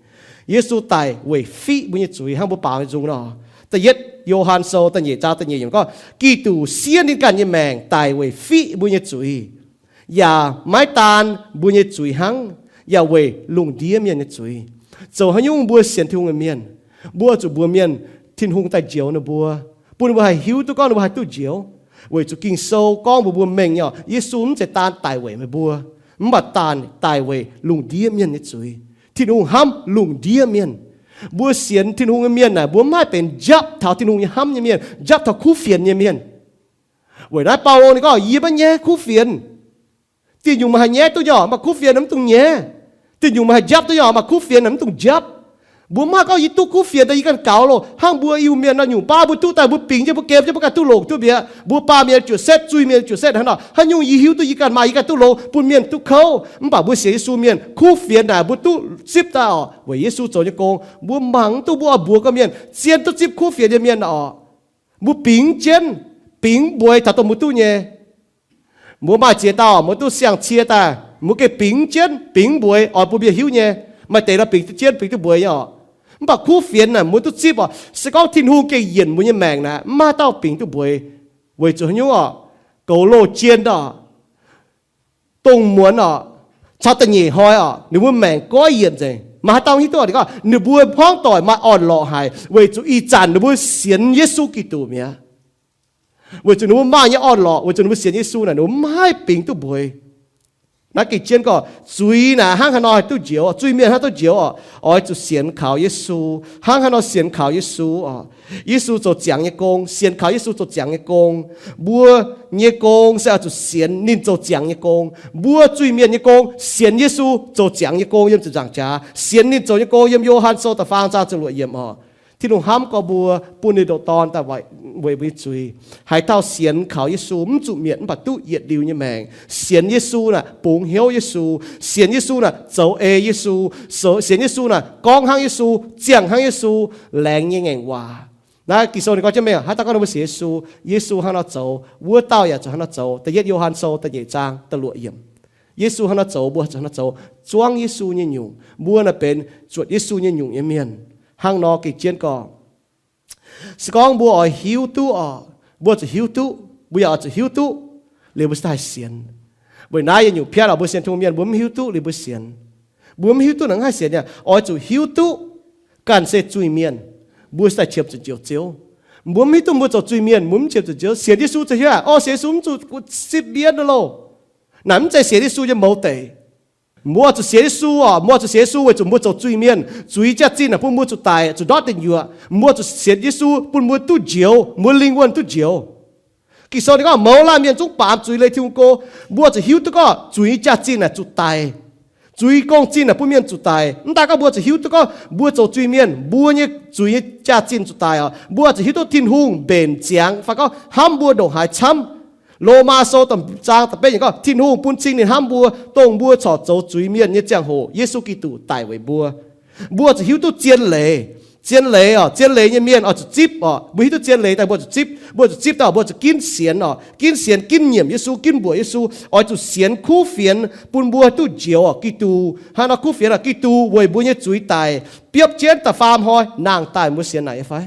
Yesu daic weic fiqv mbuo nyei zuiz hnangv mbuo baaux nzung nor. Da'yietv Yo^han Sou da'nyeic zaang da'nyeic yiemc gorngv, Giduc siev ninh ganh nyei maengc daic weic fiqv mbuo nyei zuiz, yaac maiv daan mbuo nyei zuiz hnangv, yaac weic lungh ndiev mienh nyei zuiz. Zoux haaix nyungc mbuo sienx Tin-Hungh nyei mienh, mbuo zuqc mbuox mienh, Tin-Hungh daaih njoux ninh mbuo, bun ninh mbuo haih hiuv duqv gorngv ninh mbuo haih duqv njoux. Weic zuqc Ging-Sou gorngv mbuox mbuo mengh nyei, Yesu mv zeiz daan daic weic meih mbuo, mv baac daan daic weic lungh ndiev mienh nyei zuiz. Tin-Hungh hnamv lungh ndiev mienh. Mbuo sienx Tin-Hungh nyei mienh naaic, mbuo mv haih benx njapv taux Tin-Hungh nyei hnamv nyei mienh, njapv taux kuv fienx nyei mienh. Weic naaiv Baulo ninh gorngv, yie maiv nyaiv kuv fienx. Diuh nyungc meih haih nyaiv duqv nyei orqc, mv baac kuv fienx mv dungx nyaiv. Diuh nyungc meih haih njapv duqv nyei orqc, mv baac kuv fienx mv dungx njapv. Mbuo mv haih gorngv yie duqv kuv fienx daaih yie ganh gaux loh, hnangv mbuo Iu-Mienh nor nyungc baav mbuo duqv daaih mbuo bingx jienv mbuo gem jienv mbuo ganh duqv longc duqv mi'aqv. Mbuo baamh mienh jiouc setv, zuiz-mienh jiouc setv hnangv nor, haaix nyungc yie hiuv duqv yie ganh maaih yie ganh duqv longc, bun mienh duqv kouv. Mv baac mbuo sienx Yesu mienh kuv fienx naaic mbuo duqv zipv daaih orqc, weic Yesu zoux nyei gong. Mbuo mangc mv duqv, mbuo oix mbuox gorqv-mienh zien duqv zipv kuv fienx nyei mienh orqc, mbuo bingx jienv, bingx mbueix taux dongh mbuo duqv nyei. Mbuo maaih ziex dauh mbuo duqv siang-cie daaih, mbuo gengh bingx jienv, bingx mbueix oix bun mienh hiuv nyei. Maaih deix nor bingx duqv jienv, bingx duqv mbueix nyei orqc. Mv baac kuv fienx naaic mbuo duqv zipv orqc. Se gorngv Tin-Hungh gengh yienc mbuo nyei maengc naaic, mv maaih dauh bingx duqv mbueix. Weic zuqc haaix nyungc orqc? Goux loz jien orqc, dongh muonz orqc, caux da'nyeic hnoi orqc, ninh mbuo maengc goiv yienc nzengc. Maaih haaix dauh hiuv duqv orqc? Ninh gorngv ninh mbuo hmuangv doic maaih orn-lorqc haic, weic zuqc ih zanc ninh mbuo sienx Yesu Giduc mi'aqv. Weic zuqc ninh mbuo maaih nyei orn-lorqc, weic zuqc ninh mbuo sienx Yesu naaic, ninh mbuo mv haih bingx duqv mbueix. Naaiv gengh jienv gorngv zuiz naaic hnangv haaix nor haih duqv njoux, zuiz-mienh hnangv duqv njoux orqc? Oix zuqc sienx kaux Yesu. Hnangv haaix nor sienx kaux Yesu orqc? Yesu zoux ziangx nyei gong, sienx kaux Yesu zoux ziangx nyei gong. Mbuo nyei gong se oix zuqc sienx ninh zoux ziangx nyei gong. Mbuo zuiz-mienh nyei gong, sienx Yesu zoux ziangx nyei gong yiem ziepc nzaangc jaax. Sienx ninh zoux nyei gong yiem Yo^han Sou da'faam zaang ziepc luoqc yiemc orqc. Tin-Hungh hnamv gorx mbuo, bun ninh ndoqc Dorn daaih weic mbuo nyei zuiz. Haaix dauh sienx kaux Yesu, mv zuqc mietc mv baac duqv yietc liuz nyei maengc. Sienx Yesu naaic bungx hnyouv Yesu. Sienx Yesu naaic zoux ei Yesu. Sienx Yesu naaic gorngv hnangv Yesu, ziangh hnangv Yesu, laengz nyei ngaengc waac. Naaiv Ging-Sou ninh gorngv jienv mengh, haaix dauh gorngv ninh mbuo sienx Yesu, Yesu hnangv nor zoux, wuov dauh yaac zuqc hnangv nor zoux. Da'yietv Yo^han Sou da'nyeic zaang da'luoqc yiemc. Yesu hnangv nor zoux, mbuo zuqc hnangv nor zoux. Zuangv Yesu nyei nyungc, mbuo naaic benx zuotc Yesu nyei nyungc nyei mienh. Hnangv nor gengh jienv gorngv, se gorngv mbuo oix hiuv duqv oc, mbuo zuqc hiuv duqv, mbuo yaac oix zuqc hiuv duqv, liuz mbuo cingx daaih haih sienx. Weic naaiv yietc nyungc piatv oc, mbuo sienx Tin-Hungh mienh mbuo mv hiuv duqv liuz mbuo sienx. Mbuo mv hiuv duqv nor mv haih sienx nyei. Oix zuqc hiuv duqv ganh se zuiz-mienh, mbuo cingx daaih qiemx zuqc Njoux Ziouv. Mbuo mv hiuv duqv mbuo zoux zuiz-mienh mbuo mv qiemx zuqc Njoux Ziouv. Sienx Yesu zoux hiuv, o, sienx Yesu mv zuqc sipv mbienv loh. Naaic mv zeiz sienx Yesu nyei mouz deic. Mbuo zuqc sienx Yesu oc, mbuo zuqc sienx Yesu weic zuqc mbuo zoux zuiz-mienh, zuiz jaax-zinh naaic bun mbuo zuqc daic, zuqc ndortv deic nyuoqc. Mbuo zuqc sienx Yesu bun mbuo duqv njoux, mbuo lingh wuonh duqv njoux. Ging-Sou ninh gorngv mouz laanh mienh zungv baamz zuiz leih Tin-Hungh go. Mbuo zuqc hiuv duqv gorngv zuiz jaax-zinh naaic zuqc daic. Zuiz gong-zinh naaic bun mienh zuqc daic. Mv daaih gorngv mbuo zuqc hiuv duqv gorngv mbuo zoux zuiz-mienh, mbuo nyei zuiz nyei jaax-zinh zuqc daic oc. Mbuo zuqc hiuv duqv Tin-Hungh mbenc ziangx fai gorngv hnamv mbuo ndongc haaix camv. Lomaa Sou da'zaang da'betv yiemc gorngv Tin-Hungh bun cing ninh hnamv mbuo, dongh mbuo corc zoux zuiz-mienh nyei ziangh hoc Yesu Giduc daic weic mbuo. Mbuo zuqc hiuv duqv zien leiz. Zien leiz oc, zien leiz nyei mienh oix zuqc zipv oc. Mbuo hiuv duqv zien leiz daaih mbuo zuqc zipv. Mbuo zuqc zipv daaih mbuo zuqc ginv sienx oc. Ginv sienx, ginv nyiemc Yesu, ginv mbuoqc Yesu. Oix zuqc sienx kuv fienx bun mbuo duqv njoux oc. Giduc, hnangv nor kuv fienx oc, Giduc weic mbuo nyei zuiz daic, biopv jienv da'faam hnoi nangh daaih. Mbuo sienx naaic nyei fai?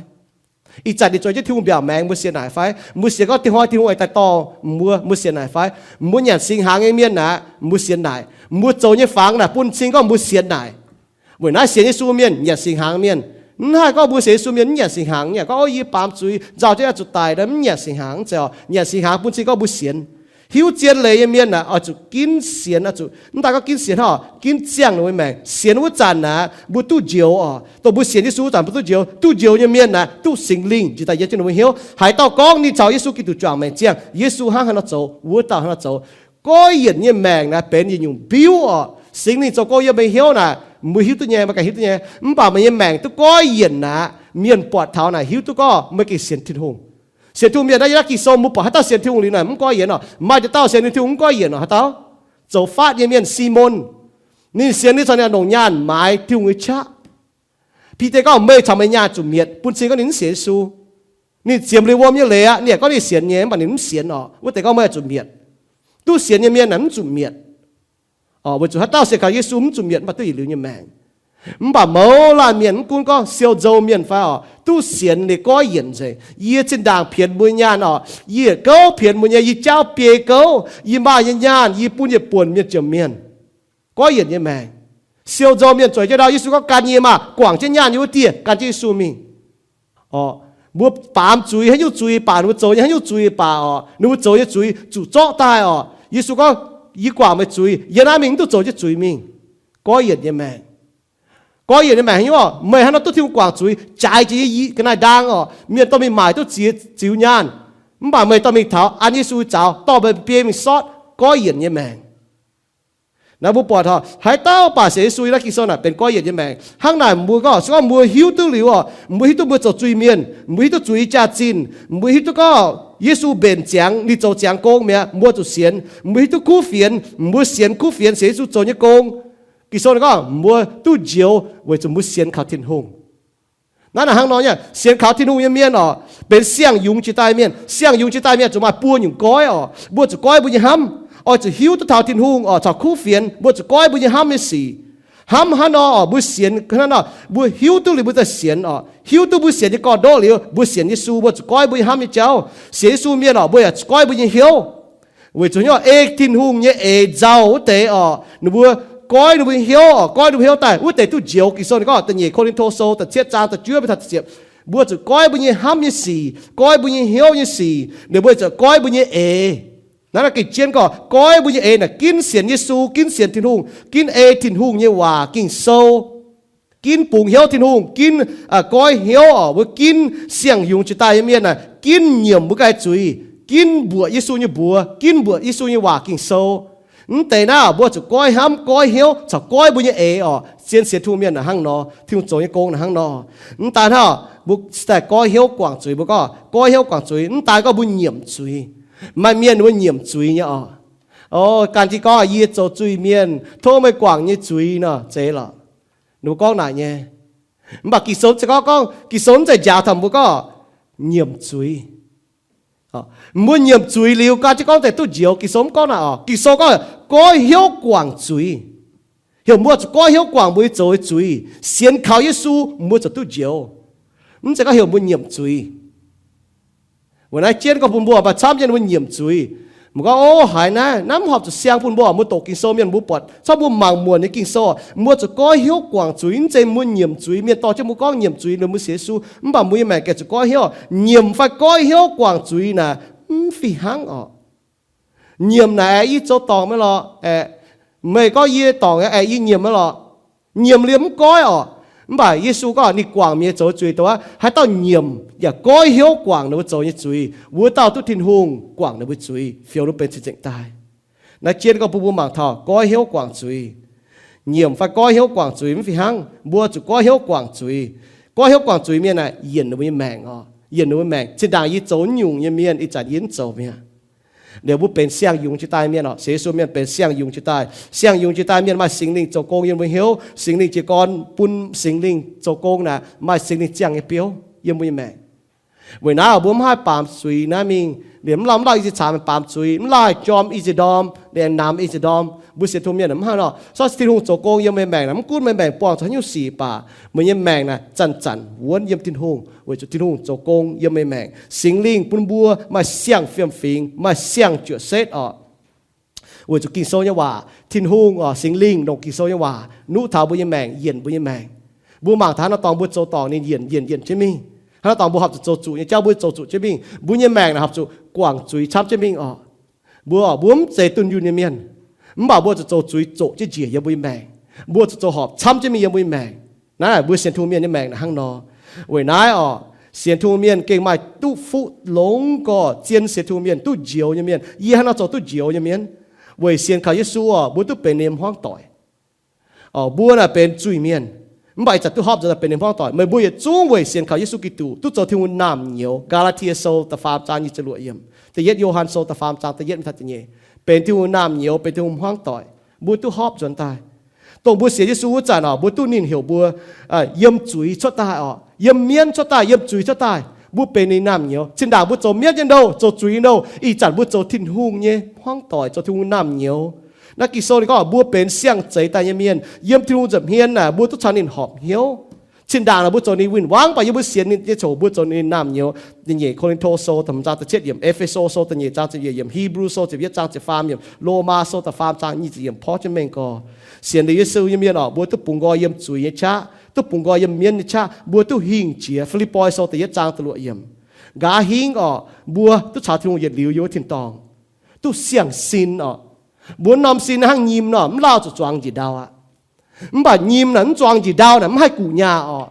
Ih zanc ninh zoux jienv Tin-Hungh mbiaauc maengx, mbuo sienx naaic fai? Mbuo sienx gorngv dinh hnoi Tin-Hungh aengx daaih dorh mbuo, mbuo sienx naaic fai? Mbuo nyanc singx hnaangx nyei mienh naaic, mbuo sienx naaic. Mbuo zoux nyei fangx naaic bun cing gorngv mbuo sienx naaic. Weic naaiv sienx Yesu mienh nyanc singx hnaangx mienh. Mv haih gorngv mbuo sienx Yesu mienh mv nyanc singx hnaangx, nyanc gorngv, o, yie baamz zuiz, nzauh jienv zuqc daic, mv nyanc singx hnaangx, mv zeiz oc. Nyanc singx hnaangx bun cing gorngv mbuo sienx. Hiuv zien leiz nyei mienh naaic oix zuqc ginv sienx, oix zuqc mv daaih gorngv ginv sienx hnangv, ginv ziangh ninh mbuo maengc. Sienx wuov zanc naaic mbuo duqv njoux oc. Dongh mbuo sienx Yesu wuov zanc mbuo duqv njoux. Duqv njoux nyei mienh naaic duqv Singx Lingh njiec daaih yiem jienv ninh mbuo hnyouv. Haaix dauh gorngv ninh caux Yesu Giduc juangc maengc ziangh, Yesu hnangv haaix nor zoux, wuov dauh hnangv nor zoux. Goiv yienc nyei maengc naaic benx yietc nyungc mbiuv oc. Singx Lingh zoux gong yiem meih hnyouv naaic, mbuo hiuv duqv nyei, meih ganh hiuv duqv nyei. Mv baac meih nyei maengc duqv goiv yienc naaic, mienh buatc taux naaic hiuv duqv gorngv meih gengh sienx Tin-Hungh. Sienx Tin-Hungh mienh naaiv, yie naaiv Ging-Sou mbuo buatc haaix dauh sienx Tin-Hungh liuz naaic mv goiv yienc oc. Maaih deix dauh sienx Tin-Hungh mv goiv yienc oc. Haaix dauh? Zoux faatv nyei mienh Simon. Ninh sienx ninh caux ninh longc nyaanh maaiz Tin-Hungh nyei qaqv. Bide gorngv, meih caux meih nyaanh zuqc mietc, bun cing gorngv ninh mv sienx Yesu. Ninh ziemx liuz wuom nyei leiz aqv. Ninh yaac gorngv ninh sienx nyei, mv baac ninh mv sienx oc. Wuov deix gorngv, meih zuqc mietc. Duqv sienx nyei mienh naaic mv zuqc mietc. Weic zuqc haaix dauh sienx kaux Yesu mv zuqc mietc, mv baac duqv yietc liuz nyei maengc. Mv baac mouz laanh mienh, mv gunv gorngv siou nzou mienh fai oc, duqv sienx liuz goiv yienc nzengc. Yie zinh ndaangc pienx mbuo nyaanh oc, yie gouv pienx mbuo nyei, yie jaauv biei gouv, yie maaih nyei nyaanh yie bun yietc buonc mienh jomc mienh. Goiv yienc nyei maengc. Siou nzou mienh zueiz jienv ndau, Yesu gorngv, gan yie maah, guangc jienv nyaanh yie wuov dieh, gan jienv Yesu mingh. Oc, mbuo baamz zuiz, haaix nyungc zuiz baac, ninh mbuo zoux nyei haaix nyungc zuiz baac oc, ninh mbuo zoux nyei zuiz zuqc zorqv daaih oc. Yesu gorngv, yie guangc meih zuiz, yie naaiv mingh mv duqv zoux jienv zuiz mingh. Goiv yienc nyei maengc. Goiv yienc nyei maengc haaix nyungc oc? Meih hnangv nor duqv Tin-Hungh guangc zuiz, jaaix jiex yie ga'naaiv ndaang oc, mienh dorh mingh maaic duqv ziex ziux nyaanh. Mv baac meih dorh mingh taux an Yesu zaux, dorh meih biei mingh sortv. Goiv yienc nyei maengc. Naaiv mbuo buatc oc, haaix dauh baac sienx Yesu yiem naaiv Ging-Sou naaic benx goiv yienc nyei maengc. Hnangv naaic mbuo gorngv, se gorngv mbuo hiuv duqv liuz oc, mbuo hiuv duqv mbuo zoux zuiz-mienh, mbuo hiuv duqv zuiz nyei jaax-zinh, mbuo hiuv duqv gorngv Yesu mbenc ziangx, ninh zoux ziangx gong mi'aqv, mbuo zuqc sienx. Mbuo hiuv duqv kuv fienx, mbuo sienx kuv fienx, sienx Yesu zoux nyei gong. Ging-Sou ninh gorngv mbuo duqv njoux weic zuqc mbuo sienx kaux Tin-Hungh. Naaiv naaic hnangv nor nyei, sienx kaux Tin-Hungh nyei mienh oc, benx siang-yungz jiex daaih mienh. Siang-yungz jiex daaih mienh zuqc maaih buo nyungc goiv oc. Mbuo zuqc goiv mbuo nyei hnamv, oix zuqc hiuv duqv taux Tin-Hungh oc, caux kuv fienx. Mbuo zuqc goiv mbuo nyei hnamv nyei sic. Hnamv hnangv nor oc, mbuo sienx hnangv nor, mbuo hiuv duqv liuz mbuo daaih sienx oc. Hiuv duqv mbuo sienx nyei gorn-ndoqv liuz, mbuo sienx Yesu, mbuo zuqc goiv mbuo nyei hnamv nyei jauv. Sienx Yesu mienh oc, mbuo yaac zuqc goiv mbuo nyei hnyouv. Weic zuqc hnyouv ei Tin-Hungh nyei eix nzauh wuov deix oc, ninh mbuo goiv ninh mbuo nyei hnyouv oc, goiv ninh mbuo hnyouv daaih wuov deix duqv njoux. Ging-Sou ninh gorngv, da'nyeic Ko^lin^to Sou da'cietv zaang da'juov mbuo taux da'ziepc, mbuo zuqc goiv mbuo nyei hnamv nyei sic, goiv mbuo nyei hnyouv nyei sic, ninh mbuo zuqc goiv mbuo nyei eix. Naaiv naaiv gengh jienv gorngv, goiv mbuo nyei eix naaic ginv sienx Yesu, ginv sienx Tin-Hungh, ginv ei Tin-Hungh nyei waac Ging-Sou. Ginv bungx hnyouv Tin-Hungh, ginv goiv hnyouv oc, mbuo ginv siang-yungz jiex daaih nyei mienh naaic, ginv nyiemc mbuo ganh zuiz, ginv mbuoqc Yesu nyei mbuox, ginv mbuoqc Yesu nyei waac Ging-Sou. Mv deix naaiv mbuo zuqc goiv hnamv, goiv hnyouv, caux goiv mbuo nyei eix oc. Zien sienx Tin-Hungh mienh naaic hnangv nor, Tin-Hungh zoux nyei gong naaic hnangv nor. Mv daan hnangv, mbuo daaih goiv hnyouv guangc zuiz, mbuo gorngv goiv hnyouv guangc zuiz, mv daan gorngv mbuo nyiemc zuiz. Maaih mienh ninh mbuo nyiemc zuiz nyei oc. O, gan jienv gorngv, yie zoux zuiz-mienh, tov meih guangc nyei zuiz nor, zeiz lorqc. Ninh mbuo gorngv naaic nyei. Mv baac Ging-Sou mv zeiz gorngv, gorngv Ging-Sou mv zeiz njaaux taux mbuo gorngv, nyiemc zuiz. Mbuo nyiemc zuiz liuz, gan jienv gorngv deix duqv njoux. Ging-Sou mv gorngv naaic oc. Ging-Sou gorngv, goiv hnyouv guangc zuiz. Heuc mbuo zuqc goiv hnyouv guangc mbuo nyei zoux nyei zuiz. Sienx kaux Yesu, mbuo zuqc duqv njoux. Mv zeiz gorngv heuc mbuo nyiemc zuiz. Weic naaiv jienv gorngv bun mbuo maaih camv jienv mbuo nyiemc zuiz. Mbuo gorngv, o, haiz naaiv, naaiv mv horpc zuqc siang bun mbuo. Mbuo doqc Ging-Sou mienh mbuo buatc, cangv mbuo mangc muonc nyei Ging-Sou, mbuo zuqc goiv hnyouv guangc zuiz. Mv zeiz mbuo nyiemc zuiz, mienh dorh jienv mbuo gorngv nyiemc zuiz, liuz mbuo sienx Yesu, mv baac mbuo nyei maengc gengh zuqc goiv hnyouv. Nyiemc fai goiv hnyouv guangc zuiz naaic mv fih hnangv oc. Nyiemc naaic aengx yie zoux dorngc maiv lorqc, aeqv, meih gorngv yie dorngc aeqv, yie nyiemc maiv lorqc. Nyiemc liemh mv goiv oc. Mv baac Yesu gorngv ninh guangc mienh zoux zuiz, dongh wuov haaix dauh nyiemc yaac goiv hnyouv guangc ninh mbuo zoux nyei zuiz, wuov dauh duqv Tin-Hungh guangc ninh mbuo zuiz, fioux ninh benx cing-nzengc daaih. Naaiv jienv gorngv bun mbuo mangc taux goiv hnyouv guangc zuiz. Nyiemc fai goiv hnyouv guangc zuiz mv fih hnangv. Mbuo zuqc goiv hnyouv guangc zuiz. Goiv hnyouv guangc zuiz mienh naaic yienc ninh mbuo nyei maengc oc. Yienc ninh mbuo maengc. Zinh ndaangc yie zoux nyungc nyei mienh, ih zanc yie mv zoux mi'aqv. Liuz mbuo benx siang-yungz jiex daaih mienh oc. Sienx Yesu mienh benx siang-yungz jiex daaih. Siang-yungz jiex daaih mienh maaih Singx Lingh zoux gong yiem mbuo hnyouv. Singx Lingh jiez gorn bun Singx Lingh zoux gong naaic, maaih Singx Lingh ziangh nyei biouv yiem mbuo nyei maengc. Weic naaiv mbuo mv haih baamz zuiz naaiv mingh. Liemh mv lauh mv lauh i ziex caax mingh baamz zuiz, mv lauh jorm i ziex ndorm, liemh namx i ziex ndorm. Mbuo sienx Tin-Hungh mienh mv haih nor. Sortv Tin-Hungh zoux gong yiem meih maengc naaic, mv gunv meih maengc buangh zuqc haaix nyungc sic baac, meih nyei maengc naaic zanc-zanc wuonv yiem Tin-Hungh, weic zuqc Tin-Hungh zoux gong yiem meih maengc. Singx Lingh bun mbuo maaih siang-fiem-fingx, maaih siang-juoqc setv oc. Weic zuqc Ging-Sou nyei waac, Tin-Hungh oc, Singx Lingh longc Ging-Sou nyei waac nuqv taux mbuo nyei maengc, yienc mbuo nyei maengc. Mbuo mangc taux haaix nor dorngx mbuo zoux dorngc ninh yienc yienc yienc jienv mingh. Haaix nor dorngx mbuo horpc zuqc zoux zuqc nyei jauv mbuo zoux zuqc jienv mingh. Mbuo nyei maengc naaic horpc zuqc guangc zuiz camv jienv mingh oc. Mbuo, mbuo mv zeiz dunh yunh nyei mienh, mv baac mbuo zuqc zoux zuiz zoqc jienv njiec yiem mbuo nyei maengc. Mbuo zuqc zoux horpc camv jienv mingh yiem mbuo nyei maengc. Naaiv mbuo sienx Tin-Hungh mienh nyei maengc naaic hnangv nor. Weic naaiv oc, sienx Tin-Hungh mienh gengh maaih duqv fuqv longx gorx zien sienx Tin-Hungh mienh duqv njoux nyei mienh. Yie hnangv nor zoux duqv njoux nyei mienh. Weic sienx kaux Yesu oc, mbuo duqv benx ninh hmuangv doic. Mbuo naaic benx zuiz-mienh, mv baac ih zanc duqv hopv nzuonx daaih benx ninh hmuangv doic. Meih mbuo yietc zungv weic sienx kaux Yesu Giduc duqv zoux Tin-Hungh naamh nyouz. Gaa^laa^tie Sou da'faam zaang nyic ziepc luoqc yiemc, da'yietv Yo^han Sou da'faam zaang da'yietv mingh taux da'nyeic, benx Tin-Hungh naamh nyouz, benx Tin-Hungh hmuangv doic. Mbuo duqv hopv nzuonx daaih. Dongh mbuo sienx Yesu wuov zanc oc, mbuo duqv ninh heuc mbuo yiem zuiz cuotv daaih oc, yiem mienv cuotv daaih, yiem zuiz cuotv daaih. Mbuo benx ninh naamh nyouz. Zinh ndaangc mbuo zoux mienv nyei nouh, zoux zuiz nyei nouh, ih zanc mbuo zoux Tin-Hungh nyei hmuangv doic, zoux Tin-Hungh naamh nyouz. Naaiv Ging-Sou ninh gorngv mbuo benx siang-zeix daaih nyei mienh. Yiem Tin-Hungh nza'hmien naaic mbuo duqv caux ninh horpc hnyouv. Zinh ndaangc naaic mbuo zoux ninh win-wangv, mv baac yie mbuo sienx ninh nyei ziangh hoc mbuo zoux ninh naamh nyouz. Da'nyeic Ko^lin^to Sou da'hmz zaang da'cietv yiemc, E^fe^so Sou da'nyeic zaang ziepc yietc yiemc, Hipv^lu Sou ziepc yietv zaang ziepc faam yiemc, Lomaa Sou da'faam zaang nyic ziepc yiemc porv jienv mengh gorx. Sienx liuz Yesu nyei mienh oc, mbuo duqv bungx nqoi yiem zuiz nyei qaqv, duqv bungx nqoi yiem mienv nyei qaqv, mbuo duqv hingh jiex. Fi^lipv^poi Sou da'yietv zaang da'luoqc yiemc. Nqa'haav hingv oc, mbuo duqv caux Tin-Hungh yietc liuz yiem wuov tin-dorngh, duqv siang-sin oc. Mbuo norm sin hnangv nyim nor, mv lauh zuqc zuangx njiec ndau aqv. Mv baac nyim naaic mv zuangx njiec ndau naaic mv haih guqc nyaah oc.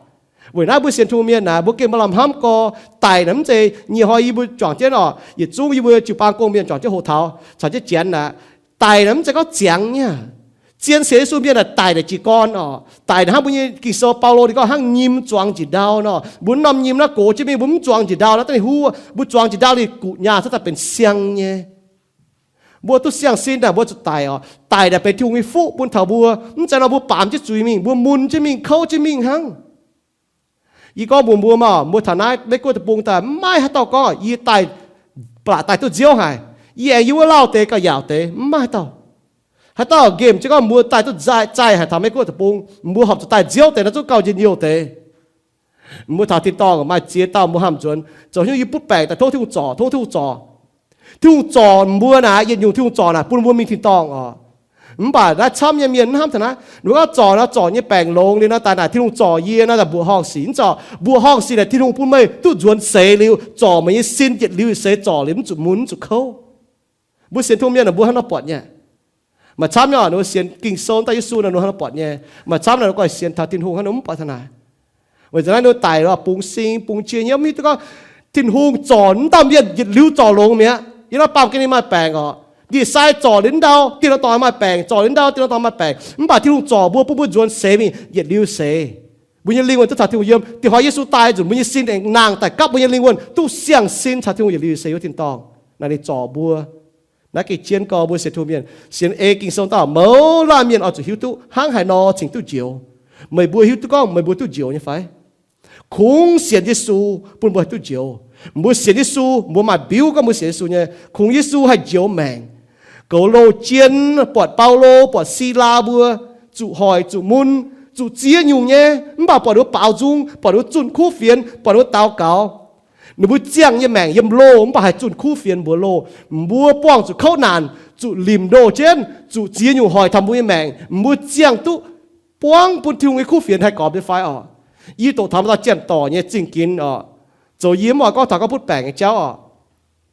Weic naaiv mbuo sienx Tin-Hungh mienh naaic, mbuo gengh maaih lamh hnamv gorx. Daic naaic mv zeiz nyic hnoi yie mbuo juangc jienv oc, yietc zungv yie mbuo jiu-baang gong-mienh juangc jienv hoqc taux caux jienv janx naaic, daic naaic mv zeiz gorngv ziangx nyei. Zien sienx Yesu mienh naaic daic naaic jiez gorn oc. Daic naaic hnangv mbuo nyei Ging-Sou Baulo ninh gorngv hnangv nyim zuangx njiec ndau nor. Mbuo norm nyim naaiv gox jienv mingh, mbuo mv zuangx njiec ndau naaiv daaih huv, mbuo zuangx njiec ndau ninh guqc nyaah cuotv daaih benx siang nyei. Mbuo duqv siang-sin naaic mbuo zuqc daic oc. Daic naaic benx Tin-Hungh nyei fuqv bun taux mbuo. Mv zeiz nor mbuo baamz jienv zuiz mingh, mbuo mun jienv mingh, kouv jienv mingh hnangv. Yie gorngv mbuox mbuo maah, mbuo taux naaiv Meiv-Guoqv deic-bung daaih, mv maaih haaix dauh gorngv yie daaih, ba'laqc daaih duqv nziouv haic, yie aengx yiem wuov lauh deix gauh yaauc deix, mv maaih haaix dauh. Haaix dauh nqemh jienv gorngv mbuo daaih duqv zaih haic taux Meiv-Guoqv deic-bung, mbuo horpc zuqc daaih nziouv deix nor zungv gauh njien-youh deix. Mbuo taux tin-dorngh maaih ziex dauh mbuo hnamv nzuonx, zoux hnyouv yie butv baengc daaih tov Tin-Hungh zorc, tov Tin-Hungh zorc. Tin-Hungh zorc mbuo naaic, yietc nyungc Tin-Hungh zorc naaic bun mbuo mingh tin-dorngh oc. Mv baac naaiv camv nyei mienh mv hnamv taux naaiv. Ninh gorngv zorc nor, zorc nyei baengc longx liuz nor, daaih naaic Tin-Hungh zorc yie nor, daaih mbuoqc horngh sic. Mv zorc, mbuoqc horngh sic naaic Tin-Hungh bun meih duqv nzuonx seix liuz, zorc meih nyei sin yietc liuz seix zorc liuz mv zuqc mun, mv zuqc kouv. Mbuo sienx Tin-Hungh mienh mbuo hnangv nor buatc nyei. Maaih camv nyei, ninh mbuo sienx Ging-Sou daaih Yesu nor, ninh mbuo hnangv nor buatc nyei. Maaih camv naaic ninh mbuo goiv sienx taux Tin-Hungh hnangv nor mv buatc taux naaic. Weic zuqc naaiv ninh mbuo daic oc, bungx sing bungx jiex hnyouv, mv hiuv duqv gorngv Tin-Hungh zorc mv dauh mienh yietc liuz zorc longx mi'aqv. Yie nor baamh gen ninh maaih baengc oc. Ndie-sai zorc liuz ndau, dieh nor dorngx maaih baengc, zorc liuz ndau, dieh nor dorngx maaih baengc. Mv baac Tin-Hungh zorc mbuo, bun mbuo nzuonx seix mingh yietc liuz seix. Mbuo nyei lingh wuonh duqv caux Tin-Hungh yiem. Dingc hnoi Yesu daaih nzunc, mbuo nyei sin aengx nangh daaih gapv mbuo nyei lingh wuonh, duqv siang-sin caux Tin-Hungh yietc liuz seix yiem tin-dorngh. Naaiv ninh zorc mbuo. Naaiv gengh jienv gorx mbuo sienx Tin-Hungh mienh, sienx ei Ging-Sou dauh mouz laanh mienh oix zuqc hiuv duqv hnangv haaix nor cingx duqv njoux. Meih mbuo hiuv duqv gorngv meih mbuo duqv njoux nyei fai? Kungx sienx Yesu bun mbuo haih duqv njoux. Mbuo sienx Yesu, mbuo maaih biuv gorngv mbuo sienx Yesu nyei, kungx Yesu haih njoux maengc. Goux loh jien, buatc Baulo, buatc Silaa mbuo zuqc hoic, zuqc mun, zuqc ziex nyungc nyei, mv baac buatc ninh mbuo baaux nzung, buatc ninh mbuo zunh kuv fienx, buatc ninh mbuo daux gaux. Ninh mbuo ziangh nyei maengc yiem loh, mv baac haih zunh kuv fienx mbuox loh. Mbuo buangh zuqc kouv naanc, zuqc limc ndoh jienv, zuqc ziex nyungc hoic taux mbuo nyei maengc, mbuo ziangh duqv buangv bun Tin-Hungh nyei kuv fienx haih gormx nyei fai orqc? Yie doqc taux maaih dauh Janx-Dorc nyei zingh ginx orqc, zoux yie mv oix gorngv taux gorngv butv baengc nyei jauv orqc.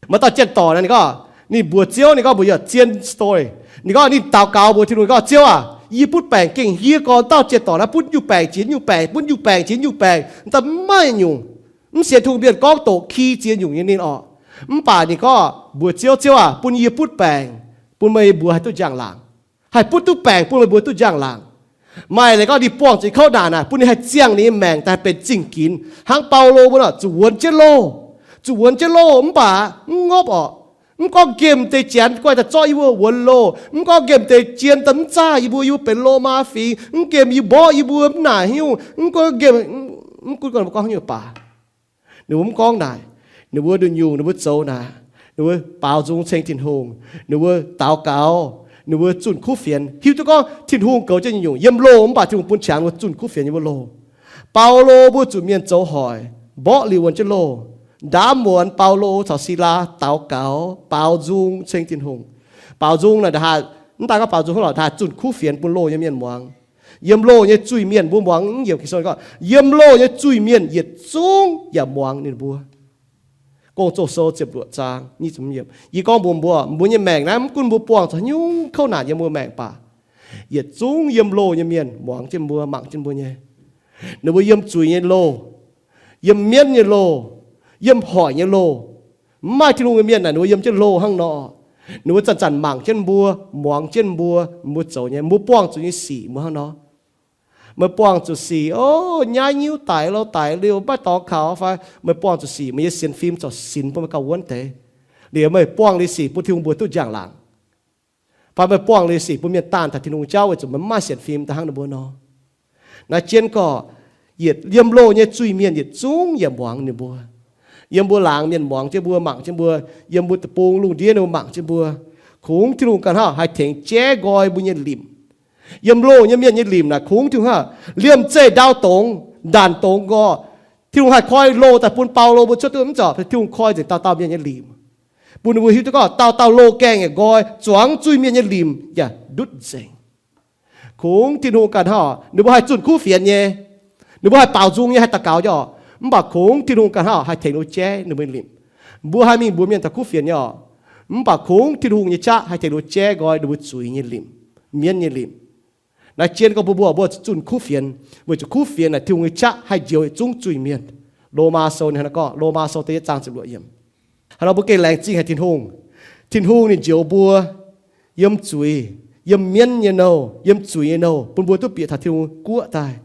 Maaih dauh Janx-Dorc naaic, ninh gorngv ninh mbuox Ziouv, ninh gorngv mbuox yie zien story. Ninh gorngv ninh daux gaux mbuox Tin-Hungh, ninh gorngv, Ziouv aac, yie butv baengc gengh hie gorn dauh Janx-Dorc naaiv butv nyungc baengc jiex nyungc baengc, butv nyungc baengc jiex nyungc baengc, daaih mv maaih nyungc. Mv sienx Tin-Hungh mienh gorngv doqc ki ziex nyungc nyei ninh orqc. Mv baac ninh gorngv mbuox Ziouv, Ziouv aac, bun yie butv baengc, bun meih mbuo haih duqv njang-laangc. Haih butv duqv baengc bun meih mbuo duqv njang-laangc. Maaih leiz gorngv ninh buangh zuqc kouv naanc naaic, bun ninh haih ziangh ninh nyei maengc daaih benx zingh ginx. Hnangv Baulo mbuo nor, zuqc wuonx jienv loh, zuqc wuonx jienv loh mv baac mv ngopv orqc. Mv gorngv nqemh deix janx guai daaih zorqv yie mbuo wuonx loh. Mv gorngv nqemh deix jien daaih mv zaah yie mbuo, yie mbuo benx Lomaa fingx. Mv nqemh yie mborqv yie mbuo mv naaic hnyouv. Mv gorngv nqemh, mv gunv gorngv ninh mbuo gorngv haaix nyungc baac, ninh mbuo mv gorngv naaic. Ninh mbuo nduqc nyungc ninh mbuo zoux naaic, ninh mbuo baaux nzung ceng Tin-Hungh, ninh mbuo daux gaux, ninh mbuo zunh kuv fienx, hiuv duqv gorngv Tin-Hungh goux jienv nyungc-nyungc yiem loh, mv baac Tin-Hungh bun qangx ninh mbuo zunh kuv fienx yiem wuov loh. Baulo mbuo zuqc mienh zoux hoic, mborqv liuz wuonx jienv loh, ndaamv muonz Baulo caux Silaa daux gaux baaux nzung ceng Tin-Hungh. Baaux nzung naaic, mv daaih gorngv baaux nzung hnangv lorqc, haih zunh kuv fienx bun loh nyei mienh muangx. Yiem loh nyei zuiz-mienh mbuo muangx, yiem Ging-Sou gorngv, yiem loh nyei zuiz-mienh yietc zungv yaac muangx ninh mbuo. Gong-Zoh Sou ziepc luoqc zaang. Yie gorngv mbuox mbuo, mbuo nyei maengc naaiv mv gunv mbuo buangh zuqc haaix nyungc kouv naanc yiem mbuo maengc baac, yietc zungv yiem loh nyei mienh muangx jienv mbuo, mangc jienv mbuo nyei. Ninh mbuo yiem zuiz nyei loh, yiem mienv nyei loh, yiem hoic nyei loh. Mv maaih Tin-Hungh nyei mienh naaic, ninh mbuo yiem jienv loh hnangv nor. Ninh mbuo zanc-zanc mangc jienv mbuo, muangx jienv mbuo, mbuo zoux nyei, mbuo buangh zuqc nyei sic mbuo hnangv nor. Meih buangh zuqc sic, o, nyaiv nyiuv daic, lorz daic liuz maiv dorngx kaux fai? Meih buangh zuqc sic, meih nyei sienx fim corc sinx bun meih gauh wuonv deix. Liuz meih buangh liuz sic bun Tin-Hungh mbuo duqv njang-laangc, fai meih buangh liuz sic bun mienh daanh taux Tin-Hungh jauv weic zuqc meih mv maaih sienx fim daaih hnangv ninh mbuo nor. Naaiv jienv gorqv, yietc yiem loh nyei zuiz-mienh yietc zungv yaac muangx ninh mbuo. Yiem mbuo laangz mienh muangx jienv mbuo, mangc jienv mbuo. Yiem mbuo deic-bung lungh ndiev ninh mbuo mangc jienv mbuo. Kungx Tin-Hungh ganh hnangv haih tengx jaiv nqoi mbuo nyei limc. Yiem loh nyei mienh nyei limc naaic kungx Tin-Hungh hnangv liemh zeih ndau dongz, ndanc dongz nqoi. Tin-Hungh haih koi loh daaih bun Baulo mbuo cuotv duqv mv zorc, Tin-Hungh koi nzengc dauh dauh mienh nyei limc, bun ninh mbuo hiuv duqv gorngv dauh dauh loh gaengh yaac nqoi, zuangx zuiz-mienh nyei limc yaac ndutv nzengc. Kungx Tin-Hungh ganh hnangv, ninh mbuo haih zunh kuv fienx nyei, ninh mbuo haih baaux nzung nyei, haih daux gaux nyei orqc. Mv baac kungx Tin-Hungh ganh hnangv haih tengx ninh mbuo jaiv ninh mbuo nyei limc. Mbuo haih mingh mbuox mienh taux kuv fienx nyei orqc. Mv baac kungx Tin-Hungh nyei qaqv haih tengx ninh mbuo jaiv nqoi ninh mbuo zuiz nyei limc, mienv nyei limc. Naaiv jienv gorngv mbuo mbuo zuqc zunh kuv fienx, weic zuqc kuv fienx naaic Tin-Hungh nyei qaqv haih njoux yietc zungv zuiz-mienh. Lomaa Sou ninh hnangv naaiv gorngv, Lomaa Sou da'yietv zaang ziepc luoqc yiemc. Hnangv nor mbuo gengh laengz zingh haic Tin-Hungh. Tin-Hungh ninh njoux mbuo yiem zuiz, yiem mienv nyei nouh, yiem zuiz nyei nouh, bun mbuo duqv bieqc taux Tin-Hungh guoqv daaih.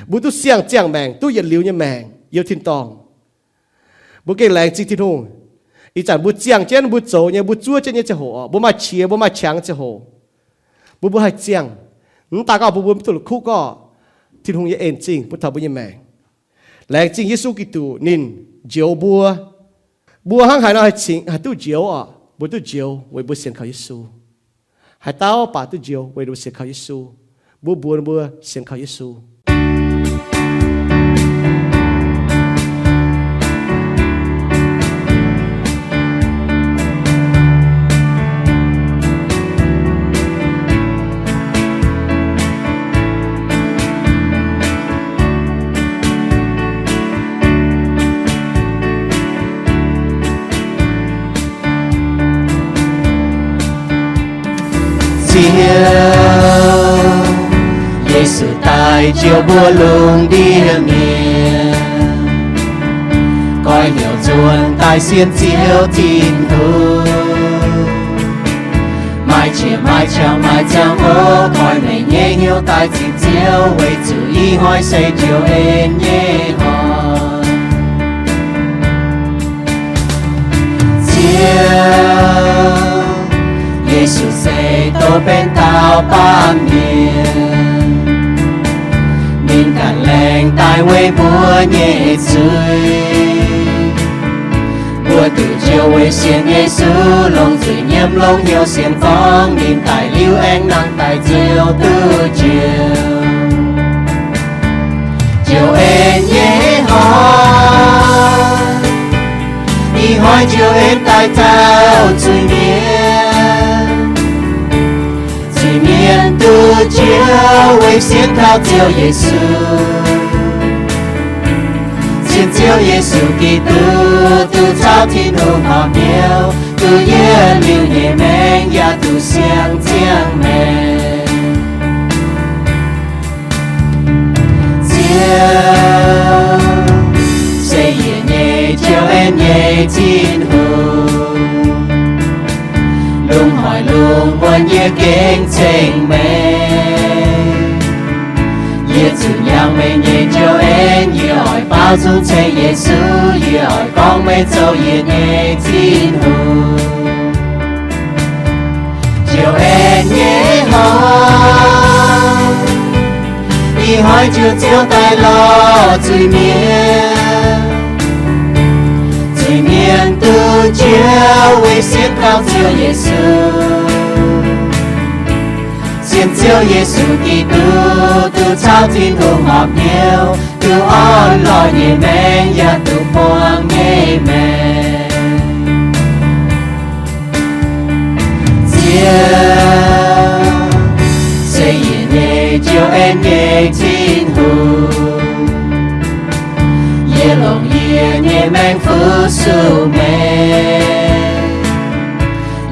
Mbuo duqv siang-ziangh maengc, duqv yietc liuz nyei maengc yiem tin-dorngh. Mbuo gengh laengz zingh Tin-Hungh. Ih zanc mbuo ziangh jienv, mbuo zoux nyei, mbuo zuov jienv nyei ziangh hoc, mbuo maaih qiex, mbuo maaih qangx ziangh hoc, mbuo mbuo haih ziangh. Mv daaih gorngv mbuo mbuo mv duqv la'kuqv gorngv Tin-Hungh nyei en zingh bun taux mbuo nyei maengc. Laengz zingh Yesu Giduc ninh njoux mbuo. Mbuo hnangv haaix nor haih cingx haih duqv njoux orqc? Mbuo duqv njoux weic mbuo sienx kaux Yesu. Haaix dauh baac duqv njoux weic mbuo sienx kaux Yesu. Mbuo mbuox mbuo sienx kaux Yesu. Ziouv, Yesu daaih njoux mbuo lungh ndiev mienh, goiv hnyouv nzuonx daaih sienx Ziouv Tin-Hungh. Maaih qiex maaih qangx maaih ziangh hoc, goiv meih nyei hnyouv daaih cingx Ziouv, weic zuqc ih hnoi se Ziouv en nyei hnoi. Ziouv, Yesu se douh benx dauh baamh mienh, ninh ganh laengz daaih weic mbuo nyei zuiz. Duqv Ziouv weic sienx Yesu, longc zuiz-nyiemv longc hnyouv sienx gorngv ninh daic liuz aengx nangh daaih Ziouv duqv njoux. Ziouv en nyei hnoi, ih hnoi Ziouv en daaih taux zuiz-mienh. Zuiz-mienh duqv njoux weic sienx kaux Ziouv Yesu. Sienx Ziouv Yesu Giduc duqv caux Tin-Hungh horpc hnyouv, duqv yietc liuz nyei maengc yaac duqv siang-ziangh maengc. Ziouv se yie nyei Ziouv, en nyei Tin-Hungh, lungh haaix lungh muonc yie gengh ceng meih. Yie zuqc nyaanh meih nyei njoux en, yie oix baaux nzung ceng Yesu. Yie oix gorngv meih zoux yie nyei Tin-Hungh. Ziouv en nyei hnoi, ih hnoi Ziouv, Ziouv daaih lorz zuiz-mienh. Zuiz-mienh duqv njoux weic sienx kaux Ziouv Yesu. Sienx Ziouv Yesu Giduc duqv caux Tin-Hungh horpc hnyouv, duqv orn-lorqc nyei maengc yaac duqv buangh nyei maengc. Ziouv se yie nyei Ziouv, en nyei Tin-Hungh, yie longc yie nyei maengc fu-sux meih.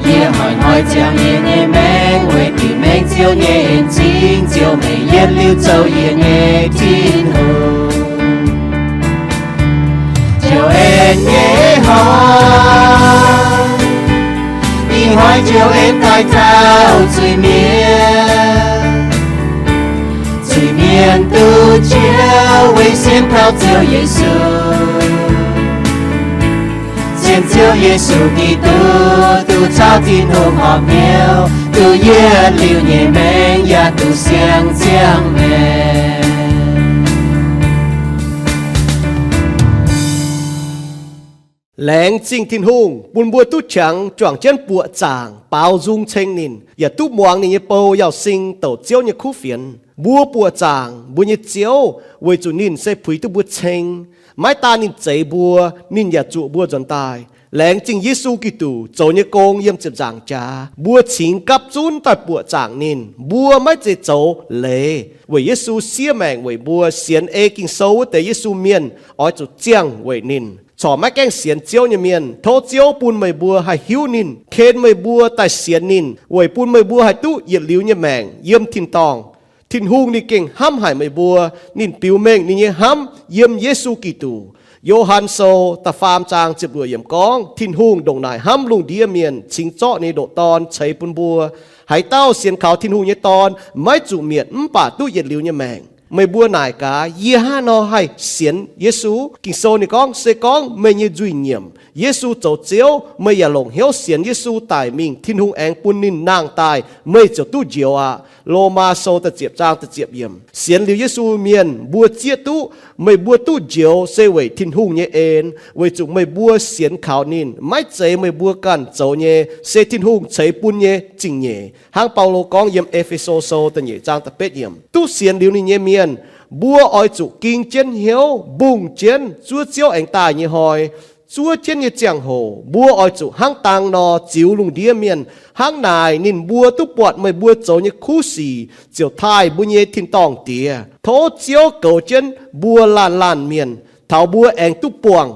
Yie hnoi-hnoi ziangh yie nyei maengc weic dinc mengh Ziouv nyei en-zingh. Ziouv, meih yietc liuz zoux yie nyei Tin-Hungh. Ziouv en nyei hnoi, ih hnoi Ziouv en daaih taux zuiz-mienh. Zuiz-mienh duqv njoux weic sienx kaux Ziouv Yesu. Sienx Ziouv Yesu Giduc duqv caux Tin-Hungh horpc hnyouv, duqv yietc liuz nyei maengc yaac duqv siang-ziangh maengc. Laengz zingh Tin-Hungh bun mbuo duqv qangx juangc jienv buoqc zaangc baaux nzung ceng ninh, yaac duqv muangx ninh nyei bou Yauz Sing douc Ziouv nyei kuv fienx. Mbuo buoqc zaangc mbuo nyei Ziouv weic zuqc ninh se puix duqv mbuo ceng. Maiv daan ninh zeix mbuo, ninh yaac zuoqc mbuo nzuonx daaih. Laengz zingh Yesu Giduc zoux nyei gong yiem ziepc nzaangc jaax, mbuo cingx gapv zunv daaih buoqc zaangc ninh. Mbuo maiv zeiz zoux leiz weic Yesu siev maengc weic mbuo. Sienx ei Ging-Sou wuov deix Yesu mienh oix zuqc ziangh weic ninh. Corc maiv gaengh sienx Ziouv nyei mienh, tov Ziouv bun meih mbuo haih hiuv ninh, ken meih mbuo daaih sienx ninh, weic bun meih mbuo haih duqv yietc liuz nyei maengc yiem tin-dorngh. Tin-Hungh ninh gengh hnamv haic meih mbuo. Ninh biux mengh ninh nyei hnamv yiem Yesu Giduc. Yo^han Sou da'faam zaang ziepc luoqc yiemc gorngv, Tin-Hungh ndongc naaic hnamv lungh ndiev mienh, cingx zorqv ninh nyei ndoqc Dorn ceix bun mbuo. Haaix dauh sienx kaux Tin-Hungh nyei Dorn maiv zuqc mietc mv baac duqv yietc liuz nyei maengc. Meih mbuo naaic gaax, yie hnangv haaix nor haih sienx Yesu? Ging-Sou ninh gorngv, se gorngv meih nyei nzuih nyiemc, Yesu zoux Ziouv, meih yaac longc hnyouv sienx Yesu daic mingh, Tin-Hungh aengx bun ninh nangh daaih, meih ziouc duqv njoux aqv. Lomaa Sou da'ziepc zaang da'ziepc yiemc. Sienx liuz Yesu mienh mbuo zieqv duqv, meih mbuo duqv njoux se weic Tin-Hungh nyei en, weic zuqc meih mbuo sienx kaux ninh. Maiv zeiz meih mbuo ganh zoux nyei, se Tin-Hungh ceix bun nyei zingh nyeic. Hnangv Baulo gorngv yiem E^fe^so Sou da'nyeic zaang da'betv yiemc, duqv sienx liuz ninh nyei mienh, mbuo oix zuqc ging jienv hnyouv mbungh jienv zuov Ziouv aengx daaih nyei hnoi. Zuov jienv nyei ziangh hoc mbuo oix zuqc hnangv dang nor ziux lungh ndiev mienh. Hnangv naaic ninh mbuo duqv buatc meih mbuo zoux nyei kuv sic ziouc taaih mbuo nyei tin-dorngh Diex. Tov Ziouv goux jienv mbuo laanh laanh mienh, taux mbuo aengx duqv buangh